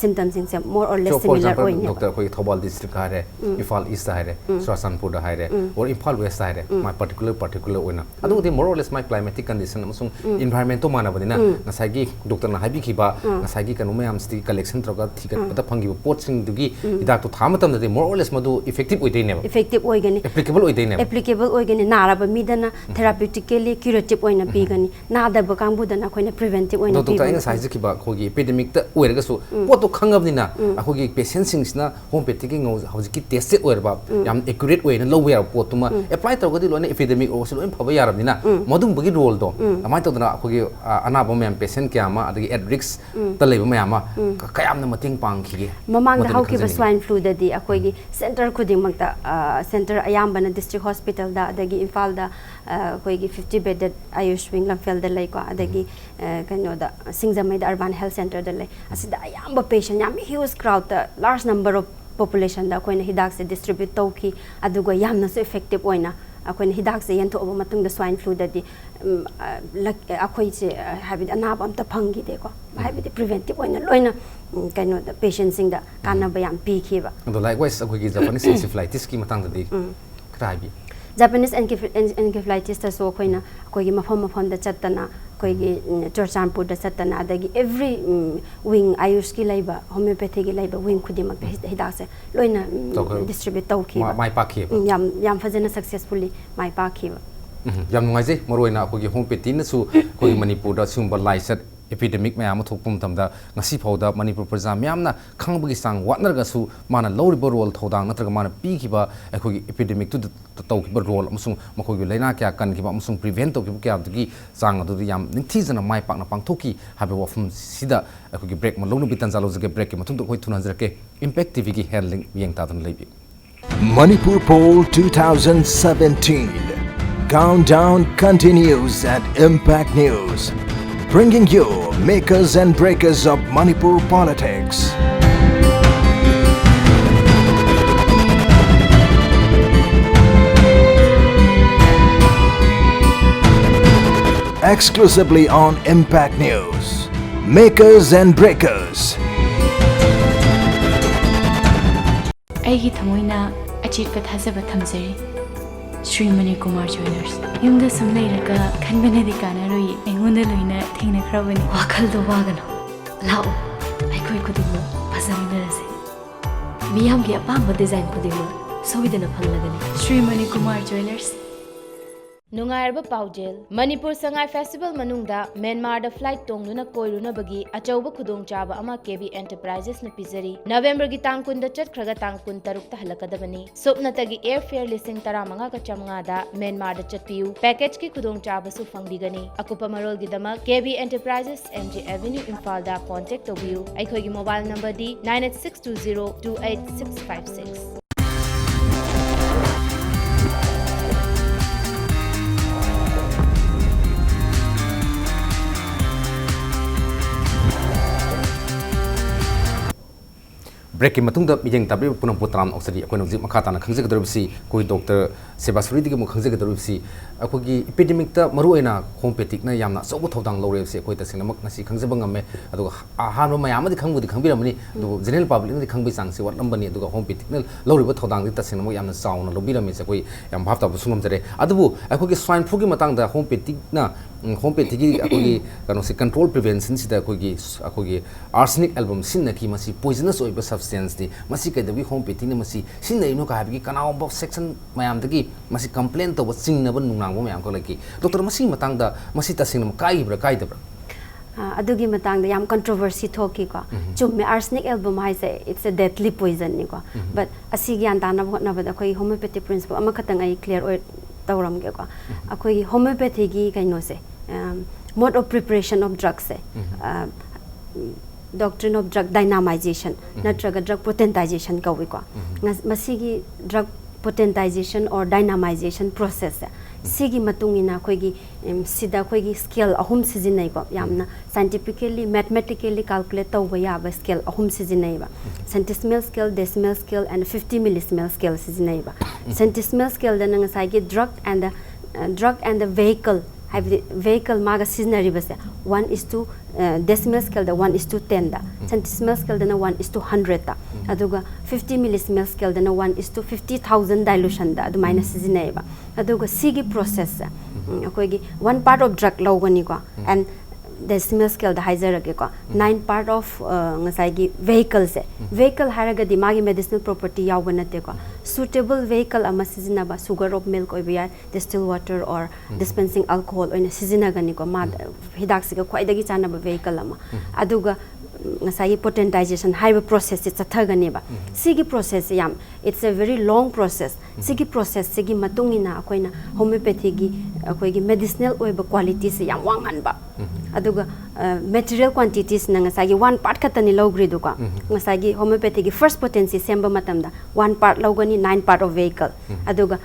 ꯁꯤꯝꯇꯝꯁꯤꯡꯁꯦ more or less So, for similar example, ꯑꯣꯏꯅꯦꯕ꯫ Doctor, ꯑꯩꯈꯣꯏ ꯊꯧꯕꯥꯜ district ꯍꯥꯏꯔꯦ, ꯏꯝꯐꯥꯜ East ꯍꯥꯏꯔꯦ, ꯆꯨꯔꯥꯆꯥꯟꯄꯨꯔꯗ ꯍꯥꯏꯔꯦ, or ꯏꯝꯐꯥꯜ West ꯍꯥꯏꯔꯦ, my particular particular ꯑꯣꯏꯅ, ꯑꯗꯨꯕꯨꯗꯤ more or less my climatic condition ꯑꯃꯁꯨꯡ environment ꯇꯣ ꯃꯥꯟꯅꯕꯅꯤꯅ, ꯉꯁꯥꯏꯒꯤ doctor ꯅ ꯍꯥꯏꯕꯤꯈꯤꯕ ꯉꯁꯥꯏꯒꯤ ꯀꯩꯅꯣ ꯃꯌꯥꯝꯁꯤꯗꯒꯤ collection ꯇꯧꯔꯒ ꯊꯤꯒꯠꯄꯗ ꯐꯪꯈꯤꯕ ꯄꯣꯠꯁꯤꯡꯗꯨꯒꯤ ꯍꯤꯗꯥꯛꯇꯣ ꯊꯥ ꯃꯇꯝꯗꯗꯤ more or less ꯃꯗꯨ effective ꯑꯣꯏꯗꯣꯏꯅꯦꯕ꯫ Effective ꯑꯣꯏꯒꯅꯤ꯫ Applicable ꯑꯣꯏꯗꯣꯏꯅꯦꯕ꯫ Applicable ꯑꯣꯏꯒꯅꯤ꯫ ꯅꯥꯔꯕ ꯃꯤꯗꯅ therapeutically curative ꯑꯣꯏꯅ ꯄꯤꯒꯅꯤ, ꯅꯥꯗꯕ ꯀꯥꯡꯕꯨꯗꯅ ꯑꯩꯈꯣꯏꯅ preventive ꯑꯣꯏꯅ ꯑꯗꯣ doctor, ꯑꯩ ꯄꯤꯕ꯫ ꯉꯁꯥꯏ ꯍꯥꯏꯖꯈꯤꯕ ꯑꯩꯈꯣꯏꯒꯤ epidemic ꯇ ꯑꯣꯏꯔꯒꯁꯨ ꯄꯣꯠꯇꯣ ꯈꯪꯉꯕꯅꯤꯅ, ꯑꯩꯈꯣꯏꯒꯤ patient ꯁꯤꯡꯁꯤꯅ homeopathic ꯀꯤ ꯉꯧ-, ꯍꯧꯖꯤꯛꯀꯤ tested ꯑꯣꯏꯔꯕ, ꯌꯥꯝ accurate ꯑꯣꯏꯅ ꯂꯧꯕ ꯌꯥꯕ ꯄꯣꯠꯇꯨꯃ apply ꯇꯧꯔꯒꯗꯤ ꯂꯣꯏꯅ epidemic ꯑꯣꯏꯔꯁꯨ ꯂꯣꯏꯅ ꯐꯕ ꯌꯥꯔꯕꯅꯤꯅ, ꯃꯗꯨꯝꯕꯒꯤ role ꯗꯣ ꯀꯃꯥꯏꯅ ꯇꯧꯗꯅ ꯑꯩꯈꯣꯏꯒꯤ, ꯑ, ꯑꯅꯥꯕ ꯃꯌꯥꯝ, patient ꯀꯌꯥ ꯑꯃ, ꯑꯗꯒꯤ at risk ꯇ ꯂꯩꯕ ꯃꯌꯥꯝ ꯑꯃ ꯀ-, ꯀꯌꯥꯝꯅ ꯃꯇꯦꯡ ꯄꯥꯡꯈꯤꯒꯦ? ꯃꯃꯥꯡꯗ ꯃꯗꯨꯅ ꯍꯧꯈꯤꯕ ꯈꯪꯖꯅꯤꯡꯉꯤ꯫ Swine flu ꯗꯗꯤ ꯑꯩꯈꯣꯏꯒꯤ center ꯈꯨꯗꯤꯡꯃꯛꯇ, ꯑ, center ꯑꯌꯥꯝꯕꯅ district hospital ꯗ, ꯑꯗꯒꯤ ꯏꯝꯐꯥꯜꯗ, ꯑ, ꯑꯩꯈꯣꯏꯒꯤ fifty bedded ꯑꯌꯨꯁ wing ꯂꯝꯐꯦꯜꯗ ꯂꯩꯀꯣ, ꯑꯗꯒꯤ, ꯑ, ꯀꯩꯅꯣꯗ, ꯁꯤꯡꯖꯃꯩꯗ urban health center ꯗ ꯂꯩ꯫ ꯑꯁꯤꯗ ꯑꯌꯥꯝꯕ patient ꯌꯥꯝ huge crowd ꯇ, large number of population ꯗ ꯑꯩꯈꯣꯏꯅ ꯍꯤꯗꯥꯛꯁꯦ distribute ꯇꯧꯈꯤ, ꯑꯗꯨꯒ ꯌꯥꯝꯅꯁꯨ effective ꯑꯣꯏꯅ ꯑꯩꯈꯣꯏꯅ ꯍꯤꯗꯥꯛꯁꯦ ꯌꯦꯟꯊꯣꯛꯑꯕ ꯃꯇꯨꯡꯗ swine flu ꯗꯗꯤ, ꯎꯝ, ꯑ, ꯂꯛ-, ꯑꯩꯈꯣꯏꯁꯦ, ꯑ, ꯍꯥꯏꯕꯗꯤ ꯑꯅꯥꯕ ꯑꯝꯇ ꯐꯪꯈꯤꯗꯦꯀꯣ, ꯍꯥꯏꯕꯗꯤ preventive ꯑꯣꯏꯅ ꯂꯣꯏꯅ, ꯎꯝ, ꯀꯩꯅꯣꯗ, patient ꯁꯤꯡꯗ ꯀꯥꯟꯅꯕ ꯌꯥꯝ ꯄꯤꯈꯤꯕ꯫ ꯑꯗꯣ likewise ꯑꯩꯈꯣꯏꯒꯤ Japanese encephalitis ꯀꯤ ꯃꯇꯥꯡꯗꯗꯤ ꯈꯔ ꯍꯥꯏꯕꯤꯌꯨ꯫ Japanese enceph-, en-, encephalitis ꯇꯁꯨ ꯑꯩꯈꯣꯏꯅ ꯑꯩꯈꯣꯏꯒꯤ ꯃꯐꯝ ꯃꯐꯝꯗ ꯆꯠꯇꯅ, ꯑꯩꯈꯣꯏꯒꯤ, ꯎꯝ, ꯆꯨꯔꯆꯥꯟꯄꯨꯔꯗ ꯆꯠꯇꯅ, ꯑꯗꯒꯤ every, ꯎꯝ, wing ꯑꯌꯨꯁꯀꯤ ꯂꯩꯕ, homeopathy ꯒꯤ ꯂꯩꯕ wing ꯈꯨꯗꯤꯡꯃꯛꯇ ꯍꯤ-, ꯍꯤꯗꯥꯛꯁꯦ ꯂꯣꯏꯅ, ꯎꯝ, ꯇꯧꯈ꯭ꯔꯦ꯫ Distribute ꯇꯧꯈꯤꯕ꯫ ꯃꯥ-, ꯃꯥꯏ ꯄꯥꯛꯈꯤꯕ꯫ ꯎꯝ, ꯌꯥꯝ, ꯌꯥꯝ ꯐꯖꯅ successfully ꯃꯥꯏ ꯄꯥꯛꯈꯤꯕ꯫ ꯎꯝ, ꯌꯥꯝ ꯅꯨꯡꯉꯥꯏꯖꯩ꯫ ꯃꯔꯨꯑꯣꯏꯅ ꯑꯩꯈꯣꯏꯒꯤ homeopathy ꯅꯁꯨ ꯑꯩꯈꯣꯏꯒꯤ ꯃꯅꯤꯄꯨꯔꯗ ꯁꯤꯒꯨꯝꯕ ꯂꯥꯏꯆꯠ epidemic ꯃꯌꯥꯝ ꯑꯃ ꯊꯣꯛꯄ ꯃꯇꯝꯗ ꯉꯁꯤ ꯐꯥꯎꯗ ꯃꯅꯤꯄꯨꯔ ꯄ꯭ꯔꯖꯥ ꯃꯌꯥꯝꯅ ꯈꯪꯕꯒꯤ ꯆꯥꯡ ꯋꯥꯠꯅꯔꯒꯁꯨ, ꯃꯥꯅ ꯂꯧꯔꯤꯕ role, ꯊꯧꯗꯥꯡ ꯅꯠꯇ꯭ꯔꯒ ꯃꯥꯅ ꯄꯤꯈꯤꯕ ꯑꯩꯈꯣꯏꯒꯤ epidemic ꯇꯨꯗ ꯇꯧꯈꯤꯕ role ꯑꯃꯁꯨꯡ ꯃꯈꯣꯏꯒꯤ ꯂꯥꯏꯅꯥ ꯀꯌꯥ ꯀꯟꯈꯤꯕ ꯑꯃꯁꯨꯡ prevent ꯇꯧꯈꯤꯕ ꯀꯌꯥꯗꯨꯒꯤ ꯆꯥꯡ ꯑꯗꯨꯗꯤ ꯌꯥꯝ ꯅꯤꯡꯊꯤꯖꯅ ꯃꯥꯏ ꯄꯥꯛꯅ ꯄꯥꯡꯊꯣꯛꯈꯤ ꯍꯥꯏꯕ ꯋꯥꯐꯝꯁꯤꯗ ꯑꯩꯈꯣꯏꯒꯤ break ꯑꯃ ꯂꯧꯅꯕꯒꯤ ꯇꯥꯟꯖꯥ ꯂꯧꯖꯒꯦ꯫ Break ꯀꯤ ꯃꯇꯨꯡꯗ ꯑꯩꯈꯣꯏ ꯊꯨꯅꯍꯟꯖꯔꯛꯀꯦ꯫ Impact T V ꯒꯤ health link ꯌꯦꯡ ꯇꯥꯗꯨꯅ ꯂꯩꯕꯤꯌꯨ꯫ Manipur Poll two thousand seventeen. Countdown continues at Impact News, bringing you makers and breakers of Manipur politics. Exclusively on Impact News, makers and breakers. ꯑꯩꯒꯤ ꯊꯃꯣꯏꯅ ꯑꯆꯦꯠꯄ ꯊꯥꯖꯕ ꯊꯝꯖꯔꯤ꯫ ꯁ꯭ꯔꯤ ꯃꯅꯤꯀꯨꯃꯥꯔ ꯖ꯭ꯋꯦꯂꯔꯁ꯫ ꯌꯨꯝꯗ ꯁꯨꯝ ꯂꯩꯔꯒ ꯈꯟꯕꯅꯗꯤ ꯀꯥꯟꯅꯔꯣꯏ, ꯑꯩꯉꯣꯟꯗ ꯂꯣꯏꯅ ꯊꯦꯡꯅꯈ꯭ꯔꯕꯅꯤ꯫ ꯋꯥꯈꯜꯗꯣ ꯋꯥꯒꯅꯨ, ꯂꯥꯛꯑꯣ, ꯑꯩꯈꯣꯏ ꯈꯨꯗꯤꯡꯃꯛ ꯐꯖꯃꯤꯟꯅꯔꯁꯦ꯫ ꯃꯤꯌꯥꯝꯒꯤ ꯑꯄꯥꯝꯕ ꯗꯤꯖꯥꯏꯟ ꯈꯨꯗꯤꯡꯃꯛ ꯁꯣꯏꯗꯅ ꯐꯪꯂꯒꯅꯤ꯫ ꯁ꯭ꯔꯤ ꯃꯅꯤꯀꯨꯃꯥꯔ ꯖ꯭ꯋꯦꯂꯔꯁ꯫ ꯅꯨꯡꯉꯥꯏꯔꯕ ꯄꯥꯎꯖꯦꯜ, ꯃꯅꯤꯄꯨꯔ ꯁꯉꯥꯏ ꯐꯦꯁꯇꯤꯚꯦꯜ ꯃꯅꯨꯡꯗ ꯃ꯭ꯌꯥꯟꯃꯥꯔꯗ ꯐ꯭ꯂꯥꯏꯠ ꯇꯣꯡꯗꯨꯅ ꯀꯣꯏꯔꯨꯅꯕꯒꯤ ꯑꯆꯧꯕ ꯈꯨꯗꯣꯡꯆꯥꯕ ꯑꯃ ꯀꯦ ꯕꯤ ꯑꯦꯟꯇꯔꯄ꯭ꯔꯥꯏꯖꯦꯁꯅ ꯄꯤꯖꯔꯤ꯫ ꯅꯕꯦꯝꯕꯔꯒꯤ ꯇꯥꯡ ꯀꯨꯟꯗ ꯆꯠꯈ꯭ꯔꯒ ꯇꯥꯡ ꯀꯨꯟꯇꯔꯨꯛꯇ ꯍꯜꯂꯛꯀꯗꯕꯅꯤ꯫ ꯁꯨꯞꯅꯇꯒꯤ ꯑꯦꯌꯔ ꯐꯤꯌꯔ ꯂꯤꯁꯤꯡ ꯇꯔꯥꯃꯉꯥꯒ ꯆꯥꯝꯃꯉꯥꯗ ꯃ꯭ꯌꯥꯟꯃꯥꯔꯗ ꯆꯠꯄꯤꯌꯨ꯫ ꯄꯦꯀꯦꯖꯀꯤ ꯈꯨꯗꯣꯡꯆꯥꯕꯁꯨ ꯐꯪꯕꯤꯒꯅꯤ꯫ ꯑꯀꯨꯞꯄ ꯃꯔꯣꯜꯒꯤꯗꯃꯛ ꯀꯦ ꯕꯤ ꯑꯦꯟꯇꯔꯄ꯭ꯔꯥꯏꯖꯦꯁ, ꯑꯦꯝ ꯖꯤ ꯑꯦꯚꯦꯅ꯭ꯌꯨ, ꯏꯝꯐꯥꯜꯗ ꯀꯣꯟꯇꯦꯛ ꯇꯧꯕꯤꯌꯨ꯫ ꯑꯩꯈꯣꯏꯒꯤ mobile ꯅꯝꯕꯔꯗꯤ nine eight six two zero two eight six five six꯫ ꯕ꯭ꯔꯦꯛꯀꯤ ꯃꯇꯨꯡꯗ ꯃꯤꯠꯌꯦꯡ ꯇꯥꯕꯤꯔꯤꯕ ꯄꯨꯝꯅꯃꯛꯄꯨ ꯇꯔꯥꯝꯅ ꯑꯣꯛꯆꯔꯤ꯫ ꯑꯩꯈꯣꯏꯅ ꯍꯧꯖꯤꯛ ꯃꯈꯥ ꯇꯥꯅ ꯈꯪꯖꯒꯗꯧꯔꯤꯕꯁꯤ ꯑꯩꯈꯣꯏ ꯗꯣꯛꯇꯔ ꯁꯦꯕꯥꯁ꯭ꯋꯔꯤꯗꯒꯤ ꯑꯃꯨꯛ ꯈꯪꯖꯒꯗꯧꯔꯤꯕꯁꯤ ꯑꯩꯈꯣꯏꯒꯤ ꯏꯄꯤꯗꯦꯃꯤꯛꯇ ꯃꯔꯨꯑꯣꯏꯅ ꯍꯣꯃꯤꯑꯣꯄꯦꯊꯤꯛꯅ ꯌꯥꯝꯅ ꯑꯆꯧꯕ ꯊꯧꯗꯥꯡ ꯂꯧꯔꯦ ꯍꯥꯏꯕꯁꯤ ꯑꯩꯈꯣꯏ ꯇꯁꯦꯡꯅꯃꯛ ꯉꯁꯤ ꯈꯪꯖꯕ ꯉꯝꯃꯦ꯫ ꯑꯗꯨꯒ ꯑꯍꯥꯟꯕ ꯃꯌꯥꯝ ꯑꯃꯗꯤ ꯈꯪꯕꯨꯗꯤ ꯈꯪꯕꯤꯔꯝꯃꯅꯤ, ꯑꯗꯨꯕꯨ ꯖꯦꯅꯔꯦꯜ ꯄꯕ꯭ꯂꯤꯛꯅꯗꯤ ꯈꯪꯕꯒꯤ ꯆꯥꯡꯁꯤ ꯋꯥꯠꯂꯝꯕꯅꯤ꯫ ꯑꯗꯨꯒ ꯍꯣꯃꯤꯑꯣꯄꯦꯊꯤꯛꯅ ꯂꯧꯔꯤꯕ ꯊꯧꯗꯥꯡꯗꯤ ꯇꯁꯦꯡꯅꯃꯛ ꯌꯥꯝꯅ ꯆꯥꯎꯅ ꯂꯧꯕꯤꯔꯝꯃꯦꯁꯦ ꯑꯩꯈꯣꯏ ꯌꯥꯝ ꯚꯥꯞ ꯇꯥꯕꯁꯨ ꯉꯝꯖꯔꯦ꯫ ꯑꯗꯨꯕꯨ ꯑꯩꯈꯣꯏꯒꯤ ꯁ꯭ꯋꯥꯏꯟ ꯐ꯭ꯂꯨꯒꯤ ꯃꯇꯥꯡꯗ ꯍꯣꯃꯤꯑꯣꯄꯦꯊꯤꯛꯅ ꯎꯝ, ꯍꯣꯃꯤꯑꯣꯄꯦꯊꯤꯒꯤ ꯑꯩꯈꯣꯏꯒꯤ ꯀꯩꯅꯣꯁꯦ, ꯀꯟꯇ꯭ꯔꯣꯜ ꯄ꯭ꯔꯤꯚꯦꯟꯁꯟꯁꯤꯗ ꯑꯩꯈꯣꯏꯒꯤ ꯑꯩꯈꯣꯏꯒꯤ ꯑꯥꯔꯁꯦꯅꯤꯛ ꯑꯦꯜꯕꯝ ꯁꯤꯖꯤꯟꯅꯈꯤ, ꯃꯁꯤ ꯄꯣꯏꯖꯅꯁ ꯑꯣꯏꯕ ꯁꯕꯁꯇꯦꯟꯁꯅꯤ, ꯃꯁꯤ ꯀꯩꯗꯧꯕꯒꯤ ꯍꯣꯃꯤꯑꯣꯄꯦꯊꯤꯅ ꯃꯁꯤ ꯁꯤꯖꯤꯟꯅꯔꯤꯅꯣ ꯀꯥ ꯍꯥꯏꯕꯒꯤ ꯀꯅꯥꯒꯨꯝꯕ ꯁꯦꯛꯁꯟ ꯃꯌꯥꯝꯗꯒꯤ ꯃꯁꯤ ꯀꯝꯄ꯭ꯂꯦꯟ ꯇꯧꯕ, ꯆꯤꯡꯅꯕ ꯅꯨꯡꯅꯥꯡꯕ ꯃꯌꯥꯝ ꯑꯃꯈꯛ ꯂꯩꯈꯤ꯫ ꯗꯣꯛꯇꯔ, ꯃꯁꯤꯒꯤ ꯃꯇꯥꯡꯗ ꯃꯁꯤ ꯇꯁꯦꯡꯅ ꯀꯥꯏꯈꯤꯕ꯭ꯔꯥ ꯀꯥꯏꯗꯕ꯭ꯔꯥ? ꯑ, ꯑꯗꯨꯒꯤ ꯃꯇꯥꯡꯗ ꯌꯥꯝ ꯀꯟꯇ꯭ꯔꯣꯚꯔꯁꯤ ꯊꯣꯛꯈꯤꯀꯣ꯫ ꯆꯨꯝꯃꯦ, ꯑꯥꯔꯁꯦꯅꯤꯛ ꯑꯦꯜꯕꯝ ꯍꯥꯏꯁꯦ, it's a deadly poison ꯅꯤꯀꯣ꯫ But ꯑꯁꯤ ꯒ꯭ꯌꯥꯟ ꯇꯥꯅꯕ ꯍꯣꯠꯅꯕꯗ ꯑꯩꯈꯣꯏꯒꯤ ꯍꯣꯃꯤꯑꯣꯄꯦꯊꯤ ꯄ꯭ꯔꯤꯟꯁꯤꯄꯜ ꯑꯃꯈꯛꯇꯪ ꯑꯩ ꯀ꯭ꯂꯤꯌꯥꯔ ꯑꯣꯏ ꯇꯧꯔꯝꯒꯦꯀꯣ꯫ ꯑꯩꯈꯣꯏꯒꯤ ꯍꯣꯃꯤꯑꯣꯄꯦꯊꯤꯒꯤ ꯀꯩꯅꯣꯁꯦ, mode of preparation of drugꯁꯦ, doctrine of drug dynamization ꯅꯠꯇ꯭ꯔꯒ drug potentization ꯀꯧꯏꯀꯣ꯫ ꯉ- ꯃꯁꯤꯒꯤ drug potentization or dynamization processꯁꯦ, ꯁꯤꯒꯤ ꯃꯇꯨꯡ ꯏꯟꯅ ꯑꯩꯈꯣꯏꯒꯤ ꯎꯝ, ꯁꯤꯗ ꯑꯩꯈꯣꯏꯒꯤ ꯁ꯭ꯀꯦꯜ ꯑꯍꯨꯝ ꯁꯤꯖꯤꯟꯅꯩꯀꯣ, ꯌꯥꯝꯅ scientifically, mathematically calculate ꯇꯧꯕ ꯌꯥꯕ ꯁ꯭ꯀꯦꯜ ꯑꯍꯨꯝ ꯁꯤꯖꯤꯟꯅꯩꯌꯦꯕ꯫ Centesimal scale, decimal scale and fifty millisimal scale ꯁꯤꯖꯤꯟꯅꯩꯌꯦꯕ꯫ Centesimal scaleꯗꯅ ꯉꯁꯥꯏꯒꯤ drug and the, uh, drug and the vehicle ꯍꯥꯏꯕꯗꯤ vehicle ꯃꯥꯒ ꯁꯤꯖꯤꯟꯅꯔꯤꯕꯁꯦ one is to decimal scaleꯗ one is to tenꯗ, centesimal scaleꯗꯅ one is to hundredꯇ, ꯑꯗꯨꯒ fifty millisimal scaleꯗꯅ one is to fifty thousand dilutionꯗ ꯑꯗꯨꯃꯥꯏꯅ ꯁꯤꯖꯤꯟꯅꯩꯌꯦꯕ꯫ ꯑꯗꯨꯒ ꯁꯤꯒꯤ processꯁꯦ ꯑꯩꯈꯣꯏꯒꯤ one part of drug ꯂꯧꯒꯅꯤꯀꯣ, and decimal scaleꯗ ꯍꯥꯏꯖꯔꯒꯦꯀꯣ, nine part of ꯉꯁꯥꯏꯒꯤ vehicleꯁꯦ, vehicle ꯍꯥꯏꯔꯒꯗꯤ ꯃꯥꯒꯤ medicinal property ꯌꯥꯎꯕ ꯅꯠꯇꯦꯀꯣ, suitable vehicle ꯑꯃ ꯁꯤꯖꯤꯟꯅꯕ, sugar of milk ꯑꯣꯏꯕ ꯌꯥꯏ, distilled water or dispensing alcohol ꯑꯣꯏꯅ ꯁꯤꯖꯤꯟꯅꯒꯅꯤꯀꯣ, ꯃꯥ ꯍꯤꯗꯥꯛꯁꯤꯒ ꯈ꯭ꯋꯥꯏꯗꯒꯤ ꯆꯥꯟꯅꯕ vehicle ꯑꯃ꯫ ꯑꯗꯨꯒ ꯉꯁꯥꯏꯒꯤ potentization ꯍꯥꯏꯕ processꯁꯦ ꯆꯠꯊꯒꯅꯦꯕ꯫ ꯁꯤꯒꯤ processꯁꯦ ꯌꯥꯝ, it's a very long process꯫ ꯁꯤꯒꯤ processꯁꯤꯒꯤ ꯃꯇꯨꯡ ꯏꯟꯅ ꯑꯩꯈꯣꯏꯅ homeopathyꯒꯤ ꯑꯩꯈꯣꯏꯒꯤ medicinal ꯑꯣꯏꯕ qualityꯁꯦ ꯌꯥꯝ ꯋꯥꯡꯍꯟꯕ꯫ ꯑꯗꯨꯒ material quantityꯁꯤꯅ ꯉꯁꯥꯏꯒꯤ one part ꯈꯛꯇꯅꯤ ꯂꯧꯈ꯭ꯔꯤꯗꯨꯀꯣ꯫ ꯉꯁꯥꯏꯒꯤ homeopathyꯒꯤ first potency ꯁꯦꯝꯕ ꯃꯇꯝꯗ one part ꯂꯧꯒꯅꯤ, nine part of vehicle꯫ ꯑꯗꯨꯒ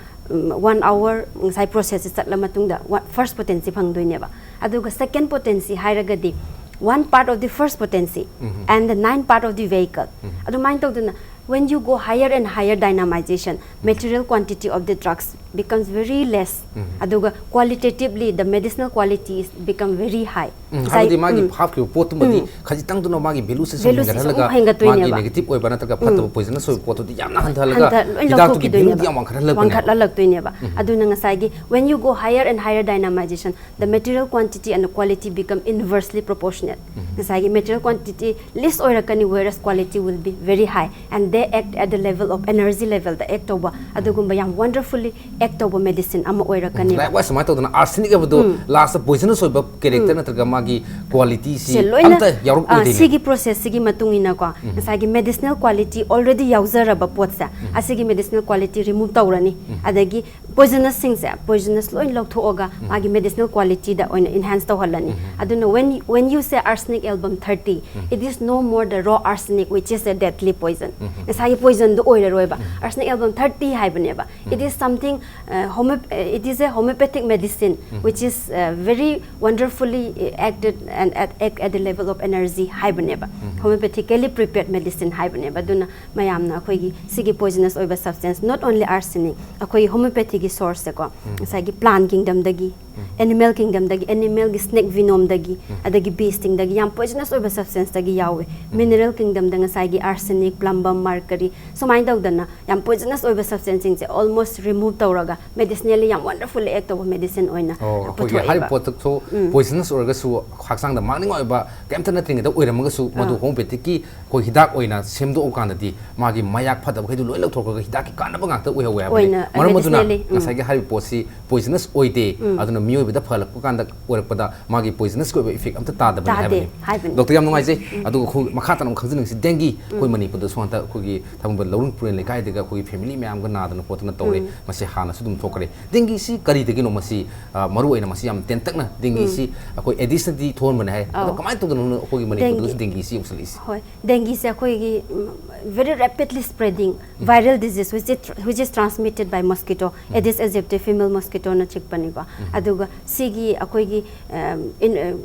one hour ꯉꯁꯥꯏ processꯁꯦ ꯆꯠꯂ ꯃꯇꯨꯡꯗ first potency ꯐꯪꯗꯣꯏꯅꯦꯕ꯫ ꯑꯗꯨꯒ second potency ꯍꯥꯏꯔꯒꯗꯤ one part of the first potency and the nine part of the vehicle꯫ ꯑꯗꯨꯃꯥꯏꯅ ꯇꯧꯗꯅ when you go higher and higher dynamization, material quantity of the drugs becomes very less꯫ ꯑꯗꯨꯒ qualitatively the medicinal quality is become very high꯫ ꯎꯝ, ꯍꯥꯏꯕꯗꯤ ꯃꯥꯒꯤ ꯍꯥꯞꯈꯤꯕ ꯄꯣꯠꯇꯨꯃꯗꯤ ꯈꯖꯤꯛꯇꯪꯗꯨꯅ ꯃꯥꯒꯤ valueꯁꯦ ꯁꯨꯝ ꯍꯦꯟꯒꯠꯍꯜꯂꯒ ꯃꯥꯒꯤ negative ꯑꯣꯏꯕ ꯅꯠꯇ꯭ꯔꯒ ꯐꯠꯇꯕ poisonous ꯑꯣꯏꯕ ꯄꯣꯠꯇꯨꯗꯤ ꯌꯥꯝꯅ ꯍꯟꯊꯍꯜꯂꯒ ꯍꯤꯗꯥꯛꯇꯨꯒꯤ valueꯗꯤ ꯌꯥꯝ ꯋꯥꯡꯈꯠꯍꯜꯂꯛꯄꯅꯦꯕ꯫ ꯋꯥꯡꯈꯠꯍꯜꯂꯛꯇꯣꯏꯅꯦꯕ꯫ ꯑꯗꯨꯅ ꯉꯁꯥꯏꯒꯤ when you go higher and higher dynamization, the material quantity and the quality become inversely proportionate꯫ ꯉꯁꯥꯏꯒꯤ material quantity less ꯑꯣꯏꯔꯛꯀꯅꯤ, whereas quality will be very high, and they act at the level of energy levelꯗ act ꯇꯧꯕ ꯑꯗꯨꯒꯨꯝꯕ ꯌꯥꯝ wonderfully act ꯇꯧꯕ medicine ꯑꯃ ꯑꯣꯏꯔꯛꯀꯅꯤ꯫ Likewise ꯁꯨꯃꯥꯏꯅ ꯇꯧꯗꯅ arsenic ꯍꯥꯏꯕꯗꯣ lastꯇ poisonous ꯑꯣꯏꯕ character ꯅꯠꯇ꯭ꯔꯒ ꯃꯥꯒꯤ qualityꯁꯤ ꯁꯦ ꯂꯣꯏꯅ ꯑꯝꯇ ꯌꯥꯎꯔꯛꯑꯣꯏꯗꯣꯏꯅꯦ꯫ ꯁꯤꯒꯤ processꯁꯤꯒꯤ ꯃꯇꯨꯡ ꯏꯟꯅꯀꯣ, ꯉꯁꯥꯏꯒꯤ medicinal quality already ꯌꯥꯎꯖꯔꯕ ꯄꯣꯠꯁꯦ, ꯑꯁꯤꯒꯤ medicinal quality remove ꯇꯧꯔꯅꯤ꯫ ꯑꯗꯒꯤ poisonousꯁꯤꯡꯁꯦ poisonous ꯂꯣꯏ ꯂꯧꯊꯣꯛꯑꯒ ꯃꯥꯒꯤ medicinal qualityꯗ ꯑꯣꯏꯅ enhance ꯇꯧꯍꯜꯂꯅꯤ꯫ ꯑꯗꯨꯅ when when you say arsenic album thirty, it is no more the raw arsenic which is a deadly poison꯫ ꯉꯁꯥꯏꯒꯤ poisonꯗꯣ ꯑꯣꯏꯔꯔꯣꯏꯕ꯫ Arsenic album thirty ꯍꯥꯏꯕꯅꯦꯕ꯫ It is something, uh, homeop- uh, it is a homeopathic medicine which is uh, very wonderfully uh, acted and at, act at the level of energy ꯍꯥꯏꯕꯅꯦꯕ꯫ Homeopathically prepared medicine ꯍꯥꯏꯕꯅꯦꯕ꯫ ꯑꯗꯨꯅ ꯃꯌꯥꯝꯅ ꯑꯩꯈꯣꯏꯒꯤ ꯁꯤꯒꯤ poisonous ꯑꯣꯏꯕ substance, not only arsenic, ꯑꯩꯈꯣꯏꯒꯤ homeopathyꯒꯤ sourceꯁꯦꯀꯣ, ꯉꯁꯥꯏꯒꯤ plant kingdomꯗꯒꯤ Animal kingdomꯗꯒꯤ, animalꯒꯤ snake venomꯗꯒꯤ, ꯑꯗꯒꯤ bee stingꯗꯒꯤ, ꯌꯥꯝ poisonous ꯑꯣꯏꯕ substanceꯇꯒꯤ ꯌꯥꯎꯋꯦ꯫ Mineral kingdomꯗ ꯉꯁꯥꯏꯒꯤ arsenic, plumbum, mercury, ꯁꯨꯃꯥꯏꯅ ꯇꯧꯗꯅ ꯌꯥꯝ poisonous ꯑꯣꯏꯕ substanceꯁꯤꯡꯁꯦ almost remove ꯇꯧꯔꯒ medicinally ꯌꯥꯝ wonderful act ꯇꯧꯕ medicine ꯑꯣꯏꯅ ꯑꯣ, ꯑꯩꯈꯣꯏꯒꯤ ꯄꯨꯊꯣꯛꯑꯦꯕ꯫ ꯍꯥꯏꯔꯤꯕ ꯄꯣꯠꯇꯨ poisonous ꯑꯣꯏꯔꯒꯁꯨ ꯍꯛꯆꯥꯡꯗ ꯃꯥꯡꯅꯤꯡꯉꯥꯏ ꯑꯣꯏꯕ ꯀꯩꯝꯇ ꯅꯠꯇ꯭ꯔꯤꯉꯩꯗ ꯑꯣꯏꯔꯝꯃꯒꯁꯨ ꯃꯗꯨ homeopathic ꯑꯩꯈꯣꯏ ꯍꯤꯗꯥꯛ ꯑꯣꯏꯅ ꯁꯦꯝꯗꯣꯛꯑꯀꯥꯟꯗꯗꯤ ꯃꯥꯒꯤ ꯃꯌꯥꯛ ꯐꯠꯇꯕꯈꯩꯗꯨ ꯂꯣꯏ ꯂꯧꯊꯣꯛꯈ꯭ꯔꯒ ꯍꯤꯗꯥꯛꯀꯤ ꯀꯥꯟꯅꯕ ꯉꯥꯛꯇ ꯑꯣꯏꯍꯧꯋꯦ ꯍꯥꯏꯕꯅꯤ꯫ ꯑꯣꯏꯅ, ꯃꯔꯝ ꯑꯗꯨꯅ medicinally, ꯎꯝ꯫ ꯉꯁꯥꯏꯒꯤ ꯍꯥꯏꯔꯤꯕ ꯄꯣꯠꯁꯤ poisonous ꯑꯣꯏꯗꯦ, ꯑꯗꯨꯅ ꯃꯤꯑꯣꯏꯕꯗ ꯐꯍꯜꯂꯛꯄ ꯀꯥꯟꯗ ꯑꯣꯏꯔꯛꯄꯗ ꯃꯥꯒꯤ poisonousꯀꯤ ꯑꯣꯏꯕ effect ꯑꯝꯇ ꯇꯥꯗꯕꯅꯤ ꯇꯥꯗꯦ ꯍꯥꯏꯕꯅꯤ꯫ ꯍꯥꯏꯕꯅꯤ꯫ ꯗꯣꯛꯇꯔ, ꯌꯥꯝ ꯅꯨꯡꯉꯥꯏꯖꯩ꯫ ꯑꯗꯨꯒ ꯑꯩꯈꯣꯏ ꯃꯈꯥ ꯇꯥꯅ ꯑꯃꯨꯛ ꯈꯪꯖꯅꯤꯡꯉꯤꯁꯤ dengue, ꯑꯩꯈꯣꯏ ꯃꯅꯤꯄꯨꯔꯗꯁꯨ ꯍꯟꯗꯛ ꯑꯩꯈꯣꯏꯒꯤ ꯊꯥꯡꯃꯩꯕꯟ ꯂꯧꯔꯤꯡ ꯄꯨꯔꯦꯟ ꯂꯩꯀꯥꯏꯗꯒ ꯑꯩꯈꯣꯏꯒꯤ family ꯃꯌꯥꯝꯒ ꯅꯥꯗꯅ ꯈꯣꯠꯇꯅ ꯇꯧꯔꯦ꯫ ꯃꯁꯤ ꯍꯥꯟꯅꯁꯨ ꯑꯗꯨꯝ ꯊꯣꯛꯈ꯭ꯔꯦ꯫ dengueꯁꯤ ꯀꯔꯤꯗꯒꯤꯅꯣ? ꯃꯁꯤ, ꯑ, ꯃꯔꯨ ꯑꯣꯏꯅ ꯃꯁꯤ ꯌꯥꯝ ꯇꯦꯟꯇꯛꯅ dengueꯁꯤ ꯑꯩꯈꯣꯏ Aedesꯅꯗꯤ ꯊꯣꯛꯍꯟꯕꯅꯦ ꯍꯥꯏ꯫ ꯑꯗꯣ ꯑꯧ꯫ ꯀꯃꯥꯏꯅ ꯇꯧꯗꯅ ꯑꯩꯈꯣꯏꯒꯤ ꯃꯅꯤꯄꯨꯔꯗꯁꯨ dengueꯁꯤ ꯌꯧꯁꯜꯂꯛꯏꯁꯤ? ꯍꯣꯏ, dengueꯁꯦ ꯑꯩꯈꯣꯏꯒꯤ ꯎꯝ, very rapidly spreading viral disease which is, which is transmitted by mosquito, Aedes aegypti female mosquitoꯅ ꯆꯤꯛꯄꯅꯤꯀꯣ꯫ ꯑꯗꯨꯒ ꯁꯤꯒꯤ ꯑꯩꯈꯣꯏꯒꯤ ꯎꯝ, in, um,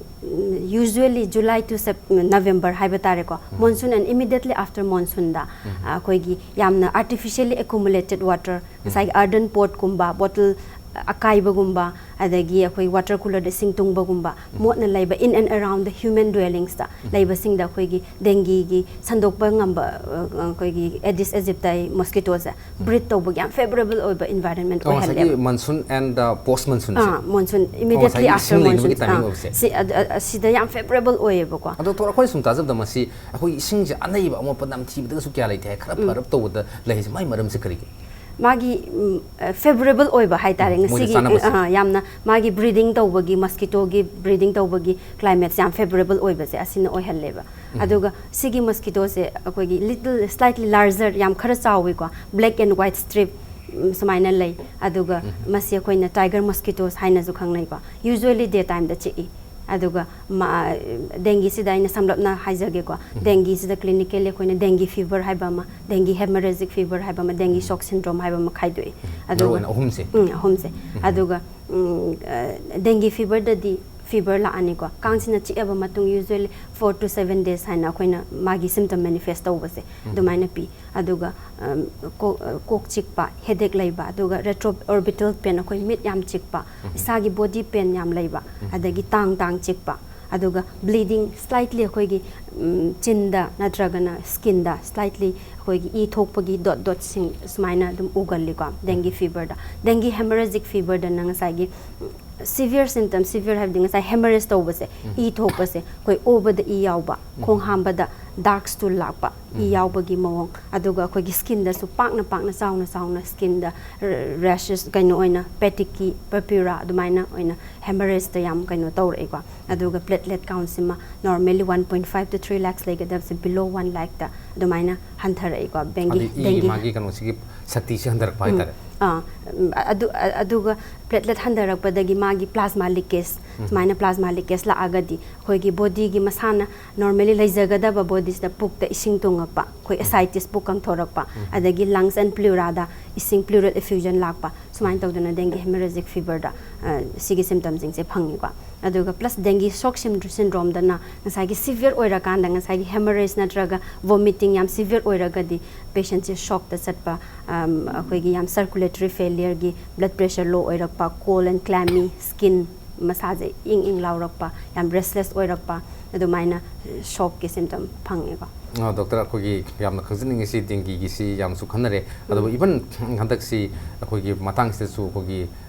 usually July to Sep-, November ꯍꯥꯏꯕ ꯇꯥꯔꯦꯀꯣ, monsoon and immediately after monsoonꯗ ꯑꯩꯈꯣꯏꯒꯤ ꯌꯥꯝꯅ artificially accumulated water, ꯉꯁꯥꯏꯒꯤ earthen potꯀꯨꯝꯕ, bottle ꯑꯀꯥꯏꯕꯒꯨꯝꯕ, ꯑꯗꯒꯤ ꯑꯩꯈꯣꯏ water coolerꯗ ꯏꯁꯤꯡ ꯇꯨꯡꯕꯒꯨꯝꯕ, ꯃꯣꯠꯅ ꯂꯩꯕ in and around the human dwellingsꯇ ꯂꯩꯕꯁꯤꯡꯗ ꯑꯩꯈꯣꯏꯒꯤ dengueꯒꯤ ꯁꯟꯗꯣꯛꯄ ꯉꯝꯕ, ꯑ, ꯑꯩꯈꯣꯏꯒꯤ Aedes aegypti mosquitoꯁꯦ breed ꯇꯧꯕꯒꯤ ꯌꯥꯝ favorable ꯑꯣꯏꯕ environment ꯑꯣ, ꯉꯁꯥꯏꯒꯤ ꯑꯣꯏꯍꯜꯂꯦꯕ꯫ monsoon and, uh, post monsoonꯁꯦ? Ah, monsoon, immediately ꯉꯁꯥꯏꯒꯤ after ꯏꯁꯤꯡ ꯂꯩꯅꯕꯒꯤ monsoon꯫ timing ꯑꯥ, ꯑꯣꯏꯕꯁꯦ? ꯁꯤ, ꯑ, ꯑ, ꯑꯁꯤꯗ ꯌꯥꯝ favorable ꯑꯣꯏꯌꯦꯕꯀꯣ꯫ ꯑꯗꯣ ꯗꯣꯛꯇꯔ, ꯑꯩꯈꯣꯏꯅ ꯁꯨꯝ ꯇꯥꯖꯕꯗ ꯃꯁꯤ ꯑꯩꯈꯣꯏ ꯏꯁꯤꯡꯁꯦ ꯑꯅꯩꯕ ꯑꯃꯣꯠꯄ ꯅꯝꯊꯤꯕꯗꯒꯁꯨ ꯀꯌꯥ ꯂꯩꯇꯦ ꯍꯥꯏ, ꯈꯔ ꯐꯔꯞ ꯇꯧꯕꯗ ꯂꯩ ꯍꯥꯏꯁꯦ, ꯃꯥꯏ ꯃꯔꯝꯁꯦ ꯀꯔꯤꯒꯤꯅꯣ? ꯃꯥꯒꯤ ꯎꯝ, ꯑ, favorable ꯑꯣꯏꯕ ꯍꯥꯏꯇꯥꯔꯦ꯫ ꯎꯝ, ꯃꯣꯏꯗ ꯉꯁꯤꯒꯤ ꯆꯥꯅꯕꯁꯦ꯫ ꯑ, ꯑ, ꯌꯥꯝꯅ ꯃꯥꯒꯤ breeding ꯇꯧꯕꯒꯤ, mosquitoꯒꯤ breeding ꯇꯧꯕꯒꯤ climateꯁꯦ ꯌꯥꯝ favorable ꯑꯣꯏꯕꯁꯦ ꯑꯁꯤꯅ ꯑꯣꯏꯍꯜꯂꯦꯕ꯫ ꯑꯗꯨꯒ ꯁꯤꯒꯤ mosquitoꯁꯦ ꯑꯩꯈꯣꯏꯒꯤ little slightly larger, ꯌꯥꯝ ꯈꯔ ꯆꯥꯎꯋꯤꯀꯣ, black and white strip, ꯎꯝ, ꯁꯨꯃꯥꯏꯅ ꯂꯩ꯫ ꯑꯗꯨꯒ ꯃꯁꯤ ꯑꯩꯈꯣꯏꯅ tiger mosquitoes ꯍꯥꯏꯅꯁꯨ ꯈꯪꯅꯩꯀꯣ꯫ Usually day timeꯗ ꯆꯤꯛꯏ꯫ ꯑꯗꯨꯒ ꯃꯥ-, dengueꯁꯤꯗ ꯑꯩꯅ ꯁꯝꯂꯞꯅ ꯍꯥꯏꯖꯒꯦꯀꯣ꯫ Dengueꯁꯤꯗ clinically ꯑꯩꯈꯣꯏꯅ dengue fever ꯍꯥꯏꯕ ꯑꯃ, dengue hemorrhagic fever ꯍꯥꯏꯕ ꯑꯃ, dengue shock syndrome ꯍꯥꯏꯕ ꯑꯃ ꯈꯥꯏꯗꯣꯛꯏ꯫ ꯑꯗꯨꯒ ꯃꯔꯨꯑꯣꯏꯅ ꯑꯍꯨꯝꯁꯦ? ꯎꯝ, ꯑꯍꯨꯝꯁꯦ꯫ ꯑꯗꯨꯒ ꯎꯝ, ꯑ, dengue feverꯗꯗꯤ fever ꯂꯥꯛꯑꯅꯤꯀꯣ꯫ ꯀꯥꯡꯁꯤꯅ ꯆꯤꯛꯑꯕ ꯃꯇꯨꯡ usually four to seven days ꯍꯥꯏꯅ ꯑꯩꯈꯣꯏꯅ ꯃꯥꯒꯤ symptom manifest ꯇꯧꯕꯁꯦ ꯑꯗꯨꯃꯥꯏꯅ ꯄꯤ꯫ ꯑꯗꯨꯒ ꯀꯣꯛ ꯆꯤꯛꯄ, headache ꯂꯩꯕ, ꯑꯗꯨꯒ retro orbital pain, ꯑꯩꯈꯣꯏ ꯃꯤꯠ ꯌꯥꯝ ꯆꯤꯛꯄ, ꯏꯁꯥꯒꯤ body pain ꯌꯥꯝ ꯂꯩꯕ, ꯑꯗꯒꯤ ꯇꯥꯡ ꯇꯥꯡ ꯆꯤꯛꯄ, ꯑꯗꯨꯒ bleeding slightly ꯑꯩꯈꯣꯏꯒꯤ ꯆꯤꯟꯗ ꯅꯠꯇ꯭ꯔꯒꯅ skinꯗ slightly ꯑꯩꯈꯣꯏꯒꯤ ꯏ ꯊꯣꯛꯄꯒꯤ dot dotꯁꯤꯡ ꯁꯨꯃꯥꯏꯅ ꯑꯗꯨꯝ ꯎꯒꯜꯂꯤꯀꯣ dengue feverꯗ꯫ Dengue hemorrhagic feverꯗꯅ ꯉꯁꯥꯏꯒꯤ severe symptom, severe ꯍꯥꯏꯕꯗꯤ ꯉꯁꯥꯏ hemorrhage ꯇꯧꯕꯁꯦ, ꯏ ꯊꯣꯛꯄꯁꯦ, ꯑꯩꯈꯣꯏ ꯑꯣꯕꯗ ꯏ ꯌꯥꯎꯕ, ꯈꯣꯡ ꯍꯥꯝꯕꯗ dark stool ꯂꯥꯛꯄ, ꯏ ꯌꯥꯎꯕꯒꯤ ꯃꯑꯣꯡ, ꯑꯗꯨꯒ ꯑꯩꯈꯣꯏꯒꯤ skinꯗꯁꯨ ꯄꯥꯛꯅ ꯄꯥꯛꯅ ꯆꯥꯎꯅ ꯆꯥꯎꯅ skinꯗ rashes ꯀꯩꯅꯣ ꯑꯣꯏꯅ peticki purpura ꯑꯗꯨꯃꯥꯏꯅ ꯑꯣꯏꯅ hemorrhageꯇ ꯌꯥꯝ ꯀꯩꯅꯣ ꯇꯧꯔꯛꯏꯀꯣ꯫ ꯑꯗꯨꯒ platelet countꯁꯤꯃ normally one point five to three lakhs ꯂꯩꯒꯗꯕꯁꯦ below one lakhꯇ ꯑꯗꯨꯃꯥꯏꯅ ꯍꯟꯊꯔꯛꯏꯀꯣ dengue꯫ ꯍꯥꯏꯗꯤ ꯏꯒꯤ ꯃꯥꯒꯤ ꯀꯩꯅꯣꯁꯤꯒꯤ ꯁꯛꯇꯤꯁꯤ ꯍꯟꯊꯔꯛꯄ ꯍꯥꯏꯇꯥꯔꯦ꯫ ꯑꯥ, ꯎꯝ, ꯑꯗꯨ ꯑꯗꯨꯒ platelet ꯍꯟꯊꯔꯛꯄꯗꯒꯤ ꯃꯥꯒꯤ plasma leakage, ꯁꯨꯃꯥꯏꯅ plasma leakage ꯂꯥꯛꯑꯒꯗꯤ ꯑꯩꯈꯣꯏꯒꯤ bodyꯒꯤ ꯃꯁꯥꯅ normally ꯂꯩꯖꯒꯗꯕ bodyꯁꯤꯗ ꯄꯨꯛꯇ ꯏꯁꯤꯡ ꯇꯨꯡꯉꯛꯄ, ꯑꯩꯈꯣꯏ ascites, ꯄꯨꯛ ꯀꯪꯊꯣꯔꯛꯄ, ꯑꯗꯒꯤ lungs and pleuraꯗ ꯏꯁꯤꯡ, pleural effusion ꯂꯥꯛꯄ, ꯁꯨꯃꯥꯏꯅ ꯇꯧꯗꯅ dengue hemorrhagic feverꯗ ꯁꯤꯒꯤ symptomꯁꯤꯡꯁꯦ ꯐꯪꯉꯤꯀꯣ꯫ ꯑꯗꯨꯒ plus dengue shock syndromeꯗꯅ ꯉꯁꯥꯏꯒꯤ severe ꯑꯣꯏꯔꯀꯥꯟꯗ ꯉꯁꯥꯏꯒꯤ hemorrhage ꯅꯠꯇ꯭ꯔꯒ vomiting ꯌꯥꯝ severe ꯑꯣꯏꯔꯒꯗꯤ patientꯁꯦ shockꯇ ꯆꯠꯄ, ꯑꯩꯈꯣꯏꯒꯤ ꯌꯥꯝ circulatory failureꯒꯤ blood pressure low ꯑꯣꯏꯔꯛꯄ, cold and clammy skin, ꯃꯁꯥꯁꯦ ꯏꯪ ꯏꯪ ꯂꯥꯎꯔꯛꯄ, ꯌꯥꯝ restless ꯑꯣꯏꯔꯛꯄ, ꯑꯗꯨꯃꯥꯏꯅ shockꯀꯤ symptom ꯐꯪꯉꯦꯀꯣ꯫ ꯗꯣꯛꯇꯔ, ꯑꯩꯈꯣꯏꯒꯤ ꯌꯥꯝꯅ ꯈꯪꯖꯅꯤꯡꯉꯤꯁꯤ dengueꯒꯤꯁꯤ ꯌꯥꯝꯁꯨ ꯈꯟꯅꯔꯦ, ꯑꯗꯨꯕꯨ even ꯍꯟꯗꯛꯁꯤ ꯑꯩꯈꯣꯏꯒꯤ ꯃꯇꯥꯡꯁꯤꯗꯁꯨ ꯑꯩꯈꯣꯏꯒꯤ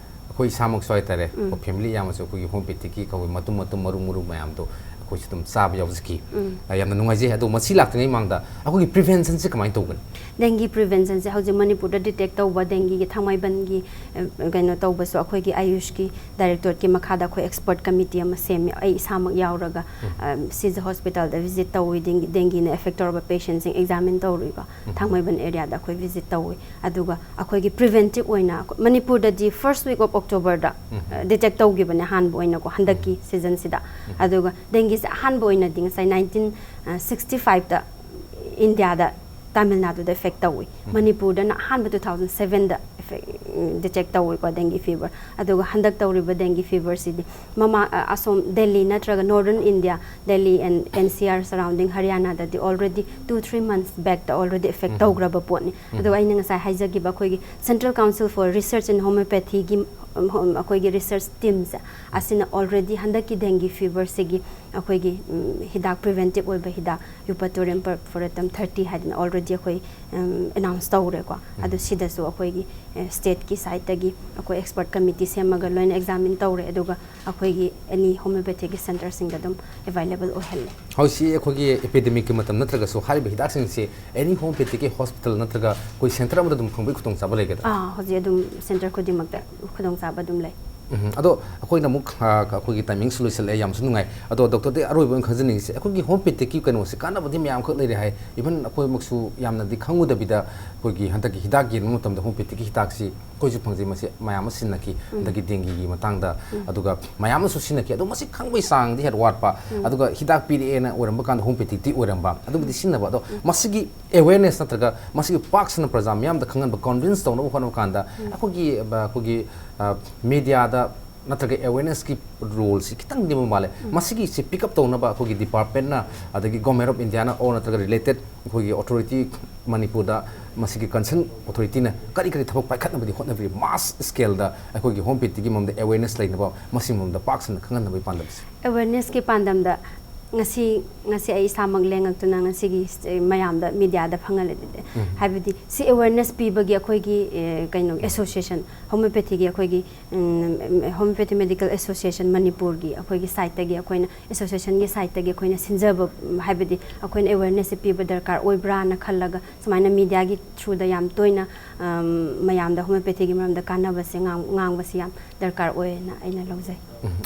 ꯑꯩꯈꯣꯏ ꯏꯁꯥꯃꯛꯁꯨ ꯍꯥꯏꯇꯥꯔꯦ, ꯑꯩꯈꯣꯏ family ꯌꯥꯝꯅꯁꯨ ꯑꯩꯈꯣꯏꯒꯤ homeopathyꯒꯤ ꯑꯩꯈꯣꯏ ꯃꯇꯨꯝ ꯃꯇꯨꯝ ꯃꯔꯨ ꯃꯔꯨ ꯃꯌꯥꯝꯗꯣ ꯑꯩꯈꯣꯏꯁꯨ ꯑꯗꯨꯝ ꯆꯥꯕ ꯌꯥꯎꯖꯈꯤ꯫ ꯌꯥꯝꯅ ꯅꯨꯡꯉꯥꯏꯖꯩ꯫ ꯑꯗꯣ ꯃꯁꯤ ꯂꯥꯛꯇ꯭ꯔꯤꯉꯩ ꯃꯃꯥꯡꯗ ꯑꯩꯈꯣꯏꯒꯤ preventionꯁꯦ ꯀꯃꯥꯏꯅ ꯇꯧꯒꯅꯤ? Dengue preventionꯁꯦ ꯍꯧꯖꯤꯛ ꯃꯅꯤꯄꯨꯔꯗ detect ꯇꯧꯕ dengueꯒꯤ ꯊꯥꯡꯃꯩꯕꯟꯒꯤ ꯀꯩꯅꯣ ꯇꯧꯕꯁꯨ ꯑꯩꯈꯣꯏꯒꯤ AYUSHꯀꯤ directorateꯀꯤ ꯃꯈꯥꯗ ꯑꯩꯈꯣꯏ expert committee ꯑꯃ ꯁꯦꯝꯃꯤ, ꯑꯩ ꯏꯁꯥꯃꯛ ꯌꯥꯎꯔꯒ꯫ ꯁꯤꯖ hospitalꯗ visit ꯇꯧꯏ, dengueꯅ affect ꯇꯧꯔꯕ patientꯁꯤꯡ examine ꯇꯧꯔꯨꯏꯀꯣ꯫ ꯊꯥꯡꯃꯩꯕꯟ areaꯗ ꯑꯩꯈꯣꯏ visit ꯇꯧꯏ꯫ ꯑꯗꯨꯒ ꯑꯩꯈꯣꯏꯒꯤ preventive ꯑꯣꯏꯅ ꯃꯅꯤꯄꯨꯔꯗꯗꯤ first week of Octoberꯗ detect ꯇꯧꯈꯤꯕꯅꯦ ꯑꯍꯥꯟꯕ ꯑꯣꯏꯅꯀꯣ ꯍꯟꯗꯛꯀꯤ seasonꯁꯤꯗ꯫ ꯑꯗꯨꯒ dengueꯁꯦ ꯑꯍꯥꯟꯕ ꯑꯣꯏꯅꯗꯤ ꯉꯁꯥꯏ nineteen sixty fiveꯇ ꯏꯟꯗꯤꯌꯥꯗ ꯇꯥꯃꯤꯜ ꯅꯥꯗꯨꯗ affect ꯇꯧꯏ꯫ ꯃꯅꯤꯄꯨꯔꯗꯅ ꯑꯍꯥꯟꯕ two thousand sevenꯗ ꯗꯤꯇꯦꯛ ꯇꯧꯋꯤꯀꯣ, ꯗꯦꯡꯒꯤ ꯐꯤꯕꯔ꯫ ꯑꯗꯨꯒ ꯍꯟꯗꯛ ꯇꯧꯔꯤꯕ ꯗꯦꯡꯒꯤ ꯐꯤꯕꯔꯁꯤꯗꯤ ꯃꯃꯥ ꯑ, ꯑꯁꯣꯝ ꯗꯦꯜꯂꯤ ꯅꯠꯇ꯭ꯔꯒ northern India, Delhi N N C R surrounding ꯍꯔꯤꯌꯥꯅꯥꯗꯗꯤ already two three months back already effect um. ꯇꯧꯈ꯭ꯔꯕ ꯄꯣꯠꯅꯤ꯫ ꯎꯝ꯫ ꯑꯗꯨꯒ ꯑꯩꯅ ꯉꯁꯥꯏ ꯍꯥꯏꯖꯈꯤꯕ ꯑꯩꯈꯣꯏꯒꯤ Central Council for Research in Homeopathyꯒꯤ, ꯎꯝ, ꯍꯣꯝ-, ꯑꯩꯈꯣꯏꯒꯤ ꯔꯤꯁꯔꯁ ꯇꯤꯝꯁꯦ, ꯑꯁꯤꯅ ꯑꯣꯜꯔꯦꯗꯤ ꯍꯟꯗꯛꯀꯤ ꯗꯦꯡꯒꯤ ꯐꯤꯕꯔꯁꯤꯒꯤ ꯑꯩꯈꯣꯏꯒꯤ, ꯎꯝ, ꯍꯤꯗꯥꯛ, ꯄ꯭ꯔꯤꯚꯦꯟꯇꯤꯞ ꯑꯣꯏꯕ ꯍꯤꯗꯥꯛ ꯌꯨꯄꯥꯇꯣꯔꯤꯌꯝ ꯄꯔꯐꯣꯔꯦꯇꯝ ꯊꯥꯔꯇꯤ ꯍꯥꯏꯗꯅ ꯑꯣꯜꯔꯦꯗꯤ ꯑꯩꯈꯣꯏ, ꯎꯝ, ꯑꯦꯅꯥꯎꯟꯁ ꯇꯧꯔꯦꯀꯣ꯫ ꯎꯝ꯫ ꯑꯗꯨ ꯁꯤꯗꯁꯨ ꯑꯩꯈꯣꯏꯒꯤ, ꯑꯦ, ꯁ꯭ꯇꯦꯠꯀꯤ ꯁꯥꯏꯠꯇꯒꯤ ꯑꯩꯈꯣꯏ ꯑꯦꯛꯁꯄꯔꯠ ꯀꯃꯤꯇꯤ ꯁꯦꯝꯃꯒ ꯂꯣꯏꯅ ꯑꯦꯛꯖꯥꯃꯤꯟ ꯇꯧꯔꯦ, ꯑꯗꯨꯒ ꯑꯩꯈꯣꯏꯒꯤ ꯑꯦꯅꯤ ꯍꯣꯃꯤꯌꯣꯄꯦꯊꯤꯒꯤ ꯁꯦꯟꯇꯔꯁꯤꯡꯗ ꯑꯗꯨꯝ ꯑꯦꯚꯥꯏꯂꯦꯕꯜ ꯑꯣꯏꯍꯜꯂꯦ꯫ ꯍꯧꯖꯤꯛꯁꯤ ꯑꯩꯈꯣꯏꯒꯤ ꯑꯦꯄꯤꯗꯦꯃꯤꯛꯀꯤ ꯃꯇꯝ ꯅꯠꯇ꯭ꯔꯒꯁꯨ ꯍꯥꯏꯔꯤꯕ ꯍꯤꯗꯥꯛꯁꯤꯡꯁꯤ ꯑꯦꯅꯤ ꯍꯣꯃꯤꯌꯣꯄꯦꯊꯤꯛꯀꯤ ꯍꯣꯁꯄꯤꯇꯥꯜ ꯅꯠꯇ꯭ꯔꯒ ꯑꯩꯈꯣꯏ ꯁꯦꯟꯇꯔ ꯑꯃꯗ ꯑꯗꯨꯝ ꯐꯪꯕꯒꯤ ꯈꯨꯗꯣꯡꯆꯥꯕ ꯂꯩꯒꯗ꯭ꯔꯥ? ꯑꯥ, ꯍꯧꯖꯤꯛ ꯑꯗꯨꯝ ꯁꯦꯟꯇꯔ ꯈꯨꯗꯤꯡꯃꯛꯇ ꯈꯨꯗꯣꯡꯆꯥꯕ ꯑꯗꯨꯝ ꯂꯩ꯫ ꯎꯝ, ꯑꯗꯣ ꯑꯩꯈꯣꯏꯅ ꯑꯃꯨꯛ, ꯑ, ꯑꯩꯈꯣꯏꯒꯤ ꯇꯥꯏꯃꯤꯡꯁꯨ ꯂꯣꯏꯁꯤꯜꯂꯛꯑꯦ, ꯌꯥꯝꯁꯨ ꯅꯨꯡꯉꯥꯏ꯫ ꯑꯗꯣ ꯗꯣꯛꯇꯔꯗꯤ ꯑꯔꯣꯏꯕ ꯑꯣꯏꯅ ꯈꯪꯖꯅꯤꯡꯉꯤꯁꯦ, ꯑꯩꯈꯣꯏꯒꯤ ꯍꯣꯃꯤꯌꯣꯄꯦꯊꯤꯛꯀꯤ ꯀꯩꯅꯣꯁꯦ ꯀꯥꯟꯅꯕꯗꯤ ꯃꯌꯥꯝꯈꯛ ꯂꯩꯔꯦ ꯍꯥꯏ, ꯏꯚꯟ ꯑꯩꯈꯣꯏꯃꯛꯁꯨ ꯌꯥꯝꯅꯗꯤ ꯈꯪꯉꯨꯗꯕꯤꯗ ꯑꯩꯈꯣꯏꯒꯤ ꯍꯟꯗꯛꯀꯤ ꯍꯤꯗꯥꯛ ꯌꯦꯡꯕ ꯃꯇꯝꯗ ꯍꯣꯃꯤꯌꯣꯄꯦꯊꯤꯛꯀꯤ ꯍꯤꯗꯥꯛꯁꯤ ꯑꯩꯈꯣꯏꯁꯨ ꯐꯪꯖꯩ, ꯃꯁꯤ ꯃꯌꯥꯝ ꯑꯃ ꯁꯤꯖꯤꯟꯅꯈꯤ ꯎꯝ꯫ ꯍꯟꯗꯛꯀꯤ ꯗꯦꯡꯒꯤꯒꯤ ꯃꯇꯥꯡꯗ꯫ ꯎꯝ꯫ ꯑꯗꯨꯒ ꯃꯌꯥꯝ ꯑꯃꯁꯨ ꯁꯤꯖꯤꯟꯅꯈꯤ, ꯑꯗꯣ ꯃꯁꯤ ꯈꯪꯕꯒꯤ ꯆꯥꯡꯗꯤ ꯍꯦꯛ ꯋꯥꯠꯄ꯫ ꯎꯝ꯫ ꯑꯗꯨꯒ ꯍꯤꯗꯥꯛ ꯄꯤꯔꯛꯑꯦꯅ ꯑꯣꯏꯔꯝꯕ ꯀꯥꯟꯗ ꯍꯣꯃꯤꯌꯣꯄꯦꯊꯤꯛꯇꯤ ꯑꯣꯏꯔꯝꯕ, ꯑꯗꯨꯕꯨꯗꯤ ꯎꯝ꯫ ꯁꯤꯖꯤꯟꯅꯕ꯫ ꯑꯗꯣ ꯎꯝ꯫ ꯃꯁꯤꯒꯤ ꯑꯦꯋꯦꯔꯅꯦꯁ ꯅꯠꯇ꯭ꯔꯒ ꯃꯁꯤꯒꯤ ꯄꯥꯛ ꯁꯟꯅ ꯄ꯭ꯔꯖꯥ ꯃꯤꯌꯥꯝꯗ ꯈꯪꯍꯟꯕ, ꯀꯟꯚꯤꯟꯁ ꯇꯧꯅꯕ ꯍꯣꯠꯅꯕ ꯀꯥꯟꯗ ꯎꯝ꯫ ꯑꯩꯈꯣꯏꯒꯤ, ꯑ, ꯑꯩꯈꯣꯏꯒꯤ, ꯑ, ꯃꯦꯗꯤꯌꯥꯗ ꯅꯠꯇ꯭ꯔꯒ ꯑꯦꯋꯦꯔꯅꯦꯁꯀꯤ ꯔꯣꯜꯁꯤ ꯈꯤꯇꯪꯗꯤ ꯑꯃ ꯃꯥꯜꯂꯦ꯫ ꯎꯝ꯫ ꯃꯁꯤꯒꯤꯁꯤ ꯄꯤꯛ ꯑꯞ ꯇꯧꯅꯕ ꯑꯩꯈꯣꯏꯒꯤ ꯗꯤꯄꯥꯔꯠꯃꯦꯟꯠꯅ, ꯑꯗꯒꯤ ꯒꯣꯔꯃꯦꯟꯠ ꯑꯣꯐ ꯏꯟꯗꯤꯌꯥꯅ ꯑꯣꯔ ꯅꯠꯇ꯭ꯔꯒ ꯔꯤꯂꯦꯇꯦꯗ ꯑꯩꯈꯣꯏꯒꯤ ꯑꯣꯊꯣꯔꯤꯇꯤ ꯃꯅꯤꯄꯨꯔꯗ ꯃꯁꯤꯒꯤ ꯀꯟꯁꯔꯟ ꯑꯣꯊꯣꯔꯤꯇꯤꯅ ꯀꯔꯤ ꯀꯔꯤ ꯊꯕꯛ ꯄꯥꯏꯈꯠꯅꯕꯗꯤ ꯍꯣꯠꯅꯕꯤꯔꯤ? ꯃꯥꯁ ꯁ꯭ꯀꯦꯜꯗ ꯑꯩꯈꯣꯏꯒꯤ ꯍꯣꯃꯤꯌꯣꯄꯦꯊꯤꯒꯤ ꯃꯔꯝꯗ ꯑꯦꯋꯦꯔꯅꯦꯁ ꯂꯩꯅꯕ, ꯃꯁꯤꯒꯤ ꯃꯔꯝꯗ ꯄꯥꯛ ꯁꯟꯅ ꯈꯪꯍꯟꯅꯕꯒꯤ ꯄꯥꯟꯗꯝꯁꯦ꯫ ꯑꯦꯋꯦꯔꯅꯦꯁꯀꯤ ꯄꯥꯟꯗꯝꯗ ꯉꯁꯤ, ꯉꯁꯤ ꯑꯩ ꯏꯁꯥꯃꯛ ꯂꯦꯡꯉꯛꯇꯨꯅ ꯉꯁꯤꯒꯤ ꯁ-, ꯃꯌꯥꯝꯗ, ꯃꯤꯗꯤꯌꯥꯗ ꯐꯪꯍꯜꯂꯦ꯫ ꯎꯝ꯫ ꯍꯥꯏꯕꯗꯤ ꯁꯤ ꯑꯦꯋꯦꯔꯅꯦꯁ ꯄꯤꯕꯒꯤ ꯑꯩꯈꯣꯏꯒꯤ, ꯑꯦ, ꯀꯩꯅꯣ, ꯑꯦꯁꯣꯁꯤꯌꯦꯁꯟ, ꯍꯣꯃꯤꯌꯣꯄꯦꯊꯤꯒꯤ ꯑꯩꯈꯣꯏꯒꯤ, ꯎꯝ, ꯍꯣꯃꯤꯌꯣꯄꯦꯊꯤ ꯃꯦꯗꯤꯀꯦꯜ ꯑꯦꯁꯣꯁꯤꯌꯦꯁꯟ ꯃꯅꯤꯄꯨꯔꯒꯤ ꯑꯩꯈꯣꯏꯒꯤ ꯁꯥꯏꯠꯇꯒꯤ, ꯑꯩꯈꯣꯏꯅ ꯑꯦꯁꯣꯁꯤꯌꯦꯁꯟꯒꯤ ꯁꯥꯏꯠꯇꯒꯤ ꯑꯩꯈꯣꯏꯅ ꯁꯤꯟꯖꯕ, ꯎꯝ, ꯍꯥꯏꯕꯗꯤ ꯑꯩꯈꯣꯏꯅ ꯑꯦꯋꯦꯔꯅꯦꯁꯁꯦ ꯄꯤꯕ ꯗꯔꯀꯥꯔ ꯑꯣꯏꯕ꯭ꯔꯥꯅ ꯈꯜꯂꯒ ꯁꯨꯃꯥꯏꯅ ꯃꯤꯗꯤꯌꯥꯒꯤ ꯊ꯭ꯔꯨꯗ ꯌꯥꯝ ꯇꯣꯏꯅ, ꯎꯝ, ꯃꯌꯥꯝꯗ ꯍꯣꯃꯤꯌꯣꯄꯦꯊꯤꯒꯤ ꯃꯔꯝꯗ ꯀꯥꯟꯅꯕꯁꯦ ꯉꯥꯡ-, ꯉꯥꯡꯕꯁꯦ ꯌꯥꯝ ꯗꯔꯀꯥꯔ ꯑꯣꯏꯌꯦꯅ ꯑꯩꯅ ꯂꯧꯖꯩ꯫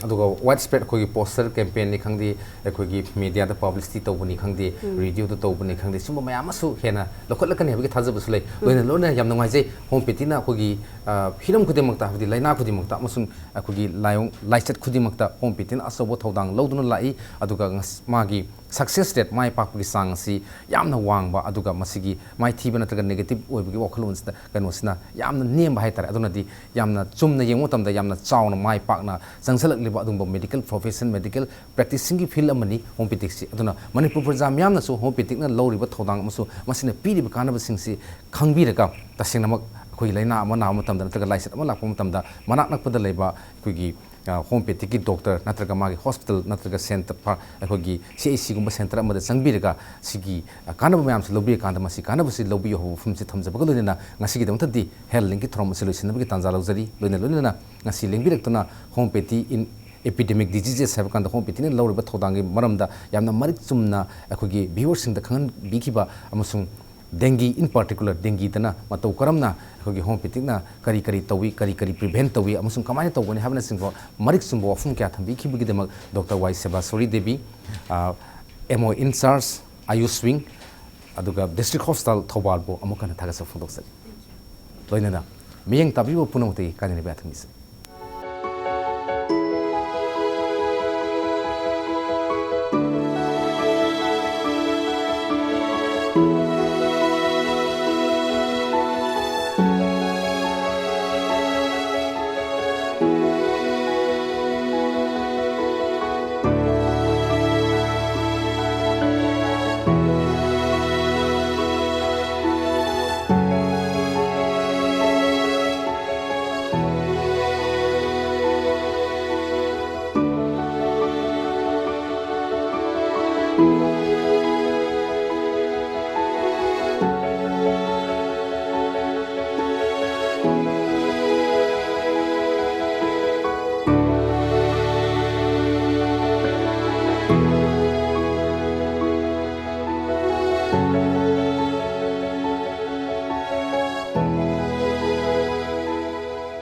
ꯑꯗꯨꯒ ꯋꯥꯏꯗ ꯁ꯭ꯄ꯭ꯔꯦꯗ ꯑꯩꯈꯣꯏꯒꯤ ꯄꯣꯁꯇꯔ ꯀꯦꯝꯄꯦꯟꯅꯤ ꯈꯪꯗꯦ, ꯑꯩꯈꯣꯏꯒꯤ ꯃꯦꯗꯤꯌꯥꯗ ꯄꯕ꯭ꯂꯤꯁꯤꯇꯤ ꯇꯧꯕꯅꯤ ꯈꯪꯗꯦ, ꯔꯦꯗꯤꯑꯣꯗ ꯇꯧꯕꯅꯤ ꯈꯪꯗꯦ, ꯁꯨꯝꯕ ꯃꯌꯥꯝ ꯑꯃꯁꯨ ꯍꯦꯟꯅ ꯂꯧꯈꯠꯂꯛꯀꯅꯤ ꯍꯥꯏꯕꯒꯤ ꯊꯥꯖꯕꯁꯨ ꯂꯩ꯫ ꯂꯣꯏꯅ ꯂꯣꯏꯅꯅ ꯌꯥꯝ ꯅꯨꯡꯉꯥꯏꯖꯩ, ꯍꯣꯃꯤꯑꯣꯄꯦꯊꯤꯅ ꯑꯩꯈꯣꯏꯒꯤ, ꯑ, ꯍꯤꯔꯝ ꯈꯨꯗꯤꯡꯃꯛꯇ, ꯍꯥꯏꯕꯗꯤ ꯂꯥꯏꯅꯥ ꯈꯨꯗꯤꯡꯃꯛꯇ ꯑꯃꯁꯨꯡ ꯑꯩꯈꯣꯏꯒꯤ ꯂꯥꯏꯑꯣꯡ ꯂꯥꯏꯆꯠ ꯈꯨꯗꯤꯡꯃꯛꯇ ꯍꯣꯃꯤꯑꯣꯄꯦꯊꯤꯅ ꯑꯆꯧꯕ ꯊꯧꯗꯥꯡ ꯂꯧꯗꯨꯅ ꯂꯥꯛꯏ꯫ ꯑꯗꯨꯒ ꯉꯁ-, ꯃꯥꯒꯤ ꯁꯛꯁꯦꯁ ꯔꯦꯠ, ꯃꯥꯏ ꯄꯥꯛꯄꯒꯤ ꯆꯥꯡ ꯑꯁꯤ ꯌꯥꯝꯅ ꯋꯥꯡꯕ, ꯑꯗꯨꯒ ꯃꯁꯤꯒꯤ ꯃꯥꯏꯊꯤꯕ ꯅꯠꯇ꯭ꯔꯒ ꯅꯦꯒꯦꯇꯤꯚ ꯑꯣꯏꯕꯒꯤ ꯋꯥꯈꯜꯂꯣꯟꯁꯤꯗ, ꯀꯩꯅꯣꯁꯤꯅ ꯌꯥꯝꯅ ꯅꯦꯝꯕ ꯍꯥꯏꯇꯥꯔꯦ꯫ ꯑꯗꯨꯅꯗꯤ ꯌꯥꯝꯅ ꯆꯨꯝꯅ ꯌꯦꯡꯕ ꯃꯇꯝꯗ ꯌꯥꯝꯅ ꯆꯥꯎꯅ ꯃꯥꯏ ꯄꯥꯛꯅ ꯆꯪꯁꯤꯜꯂꯛꯂꯤꯕ ꯑꯗꯨꯒꯨꯝꯕ ꯃꯦꯗꯤꯀꯦꯜ ꯄ꯭ꯔꯣꯐꯦꯁꯟ, ꯃꯦꯗꯤꯀꯦꯜ ꯄ꯭ꯔꯦꯛꯇꯤꯁꯤꯡꯒꯤ ꯐꯤꯜꯗ ꯑꯃꯅꯤ ꯍꯣꯃꯤꯑꯣꯄꯦꯊꯤꯛꯁꯤ꯫ ꯑꯗꯨꯅ ꯃꯅꯤꯄꯨꯔ ꯄ꯭ꯔꯖꯥ ꯃꯤꯌꯥꯝꯅꯁꯨ ꯍꯣꯃꯤꯑꯣꯄꯦꯊꯤꯛꯅ ꯂꯧꯔꯤꯕ ꯊꯧꯗꯥꯡ ꯑꯃꯁꯨꯡ ꯃꯁꯤꯅ ꯄꯤꯔꯤꯕ ꯀꯥꯟꯅꯕꯁꯤꯡꯁꯤ ꯈꯪꯕꯤꯔꯒ, ꯇꯁꯦꯡꯅꯃꯛ ꯑꯩꯈꯣꯏꯒꯤ ꯂꯥꯏꯅꯥ ꯑꯃ ꯅꯥꯕ ꯃꯇꯝꯗ ꯅꯠꯇ꯭ꯔꯒ ꯂꯥꯏꯆꯠ ꯑꯃ ꯂꯥꯛꯄ ꯃꯇꯝꯗ ꯃꯅꯥꯛ ꯅꯛꯄꯗ ꯂꯩꯕ ꯑꯩꯈꯣꯏꯒꯤ, ꯑ, ꯍꯣꯃꯤꯑꯣꯄꯦꯊꯤꯛꯀꯤ ꯗꯣꯛꯇꯔ ꯅꯠꯇ꯭ꯔꯒ ꯃꯥꯒꯤ ꯍꯣꯁꯄꯤꯇꯥꯜ ꯅꯠꯇ꯭ꯔꯒ ꯁꯦꯟꯇꯔ, ꯑꯩꯈꯣꯏꯒꯤ ꯁꯤ ꯑꯩꯆ ꯁꯤꯒꯨꯝꯕ ꯁꯦꯟꯇꯔ ꯑꯃꯗ ꯆꯪꯕꯤꯔꯒ ꯁꯤꯒꯤ, ꯑ, ꯀꯥꯟꯅꯕ ꯃꯌꯥꯝꯁꯤ ꯂꯧꯕꯤꯔꯀꯥꯟꯗ ꯃꯁꯤ ꯀꯥꯟꯅꯕꯁꯤ ꯂꯧꯕꯤꯌꯨ ꯍꯥꯏꯕ ꯋꯥꯐꯝꯁꯤ ꯊꯝꯖꯕꯒ ꯂꯣꯏꯅꯅ ꯉꯁꯤꯒꯤꯗꯃꯛꯇꯗꯤ ꯍꯦꯜꯊ ꯂꯤꯡꯛꯀꯤ ꯊꯧꯔꯝ ꯑꯁꯤ ꯂꯣꯏꯁꯤꯟꯅꯕꯒꯤ ꯇꯥꯟꯖꯥ ꯂꯧꯖꯔꯤ꯫ ꯂꯣꯏꯅ ꯂꯣꯏꯅꯅ ꯉꯁꯤ ꯂꯦꯡꯕꯤꯔꯛꯇꯨꯅ ꯍꯣꯃꯤꯑꯣꯄꯦꯊꯤ ꯏꯟ ꯑꯦꯄꯤꯗꯦꯃꯤꯛ ꯗꯤꯖꯤꯖꯦꯁ ꯍꯥꯏꯕ ꯀꯥꯟꯗ ꯍꯣꯃꯤꯑꯣꯄꯦꯊꯤꯅ ꯂꯧꯔꯤꯕ ꯊꯧꯗꯥꯡꯒꯤ ꯃꯔꯝꯗ ꯌꯥꯝꯅ ꯃꯔꯤꯛ ꯆꯨꯝꯅ ꯑꯩꯈꯣꯏꯒꯤ ꯚ꯭ꯌꯨꯋꯔꯁꯤꯡꯗ ꯈꯪꯍꯟꯕꯤꯈꯤꯕ ꯑꯃꯁꯨꯡ ꯗꯦꯡꯒꯤ, in particular ꯗꯦꯡꯒꯤꯗꯅ ꯃꯇꯧ ꯀꯔꯝꯅ ꯑꯩꯈꯣꯏꯒꯤ ꯍꯣꯃꯤꯑꯣꯄꯦꯊꯤꯛꯅ ꯀꯔꯤ ꯀꯔꯤ ꯇꯧꯏ, ꯀꯔꯤ ꯀꯔꯤ ꯄ꯭ꯔꯤꯚꯦꯟ ꯇꯧꯏ ꯑꯃꯁꯨꯡ ꯀꯃꯥꯏꯅ ꯇꯧꯒꯅꯤ ꯍꯥꯏꯕꯅꯆꯤꯡꯕ ꯃꯔꯤꯛ ꯆꯨꯝꯕ ꯋꯥꯐꯝ ꯀꯌꯥ ꯊꯝꯕꯤꯈꯤꯕꯒꯤꯗꯃꯛ doctor Y Sebasori Devi, M O in charge, ꯑꯌꯨꯁ wing, ꯑꯗꯨꯒ ꯗꯤꯁꯇ꯭ꯔꯤꯛ ꯍꯣꯁꯄꯤꯇꯥꯜ ꯊꯧꯕꯥꯜꯕꯨ ꯑꯃꯨꯛ ꯍꯟꯅ ꯊꯥꯒꯠꯆꯕ ꯐꯣꯡꯗꯣꯛꯆꯔꯤ꯫ ꯂꯣꯏꯅꯅ ꯃꯤꯠꯌꯦꯡ ꯇꯥꯕꯤꯕ ꯄꯨꯝꯅꯃꯛꯇꯒꯤ ꯀꯥꯏꯅꯅꯕ ꯌꯥꯊꯪ ꯅꯤꯖꯔꯤ꯫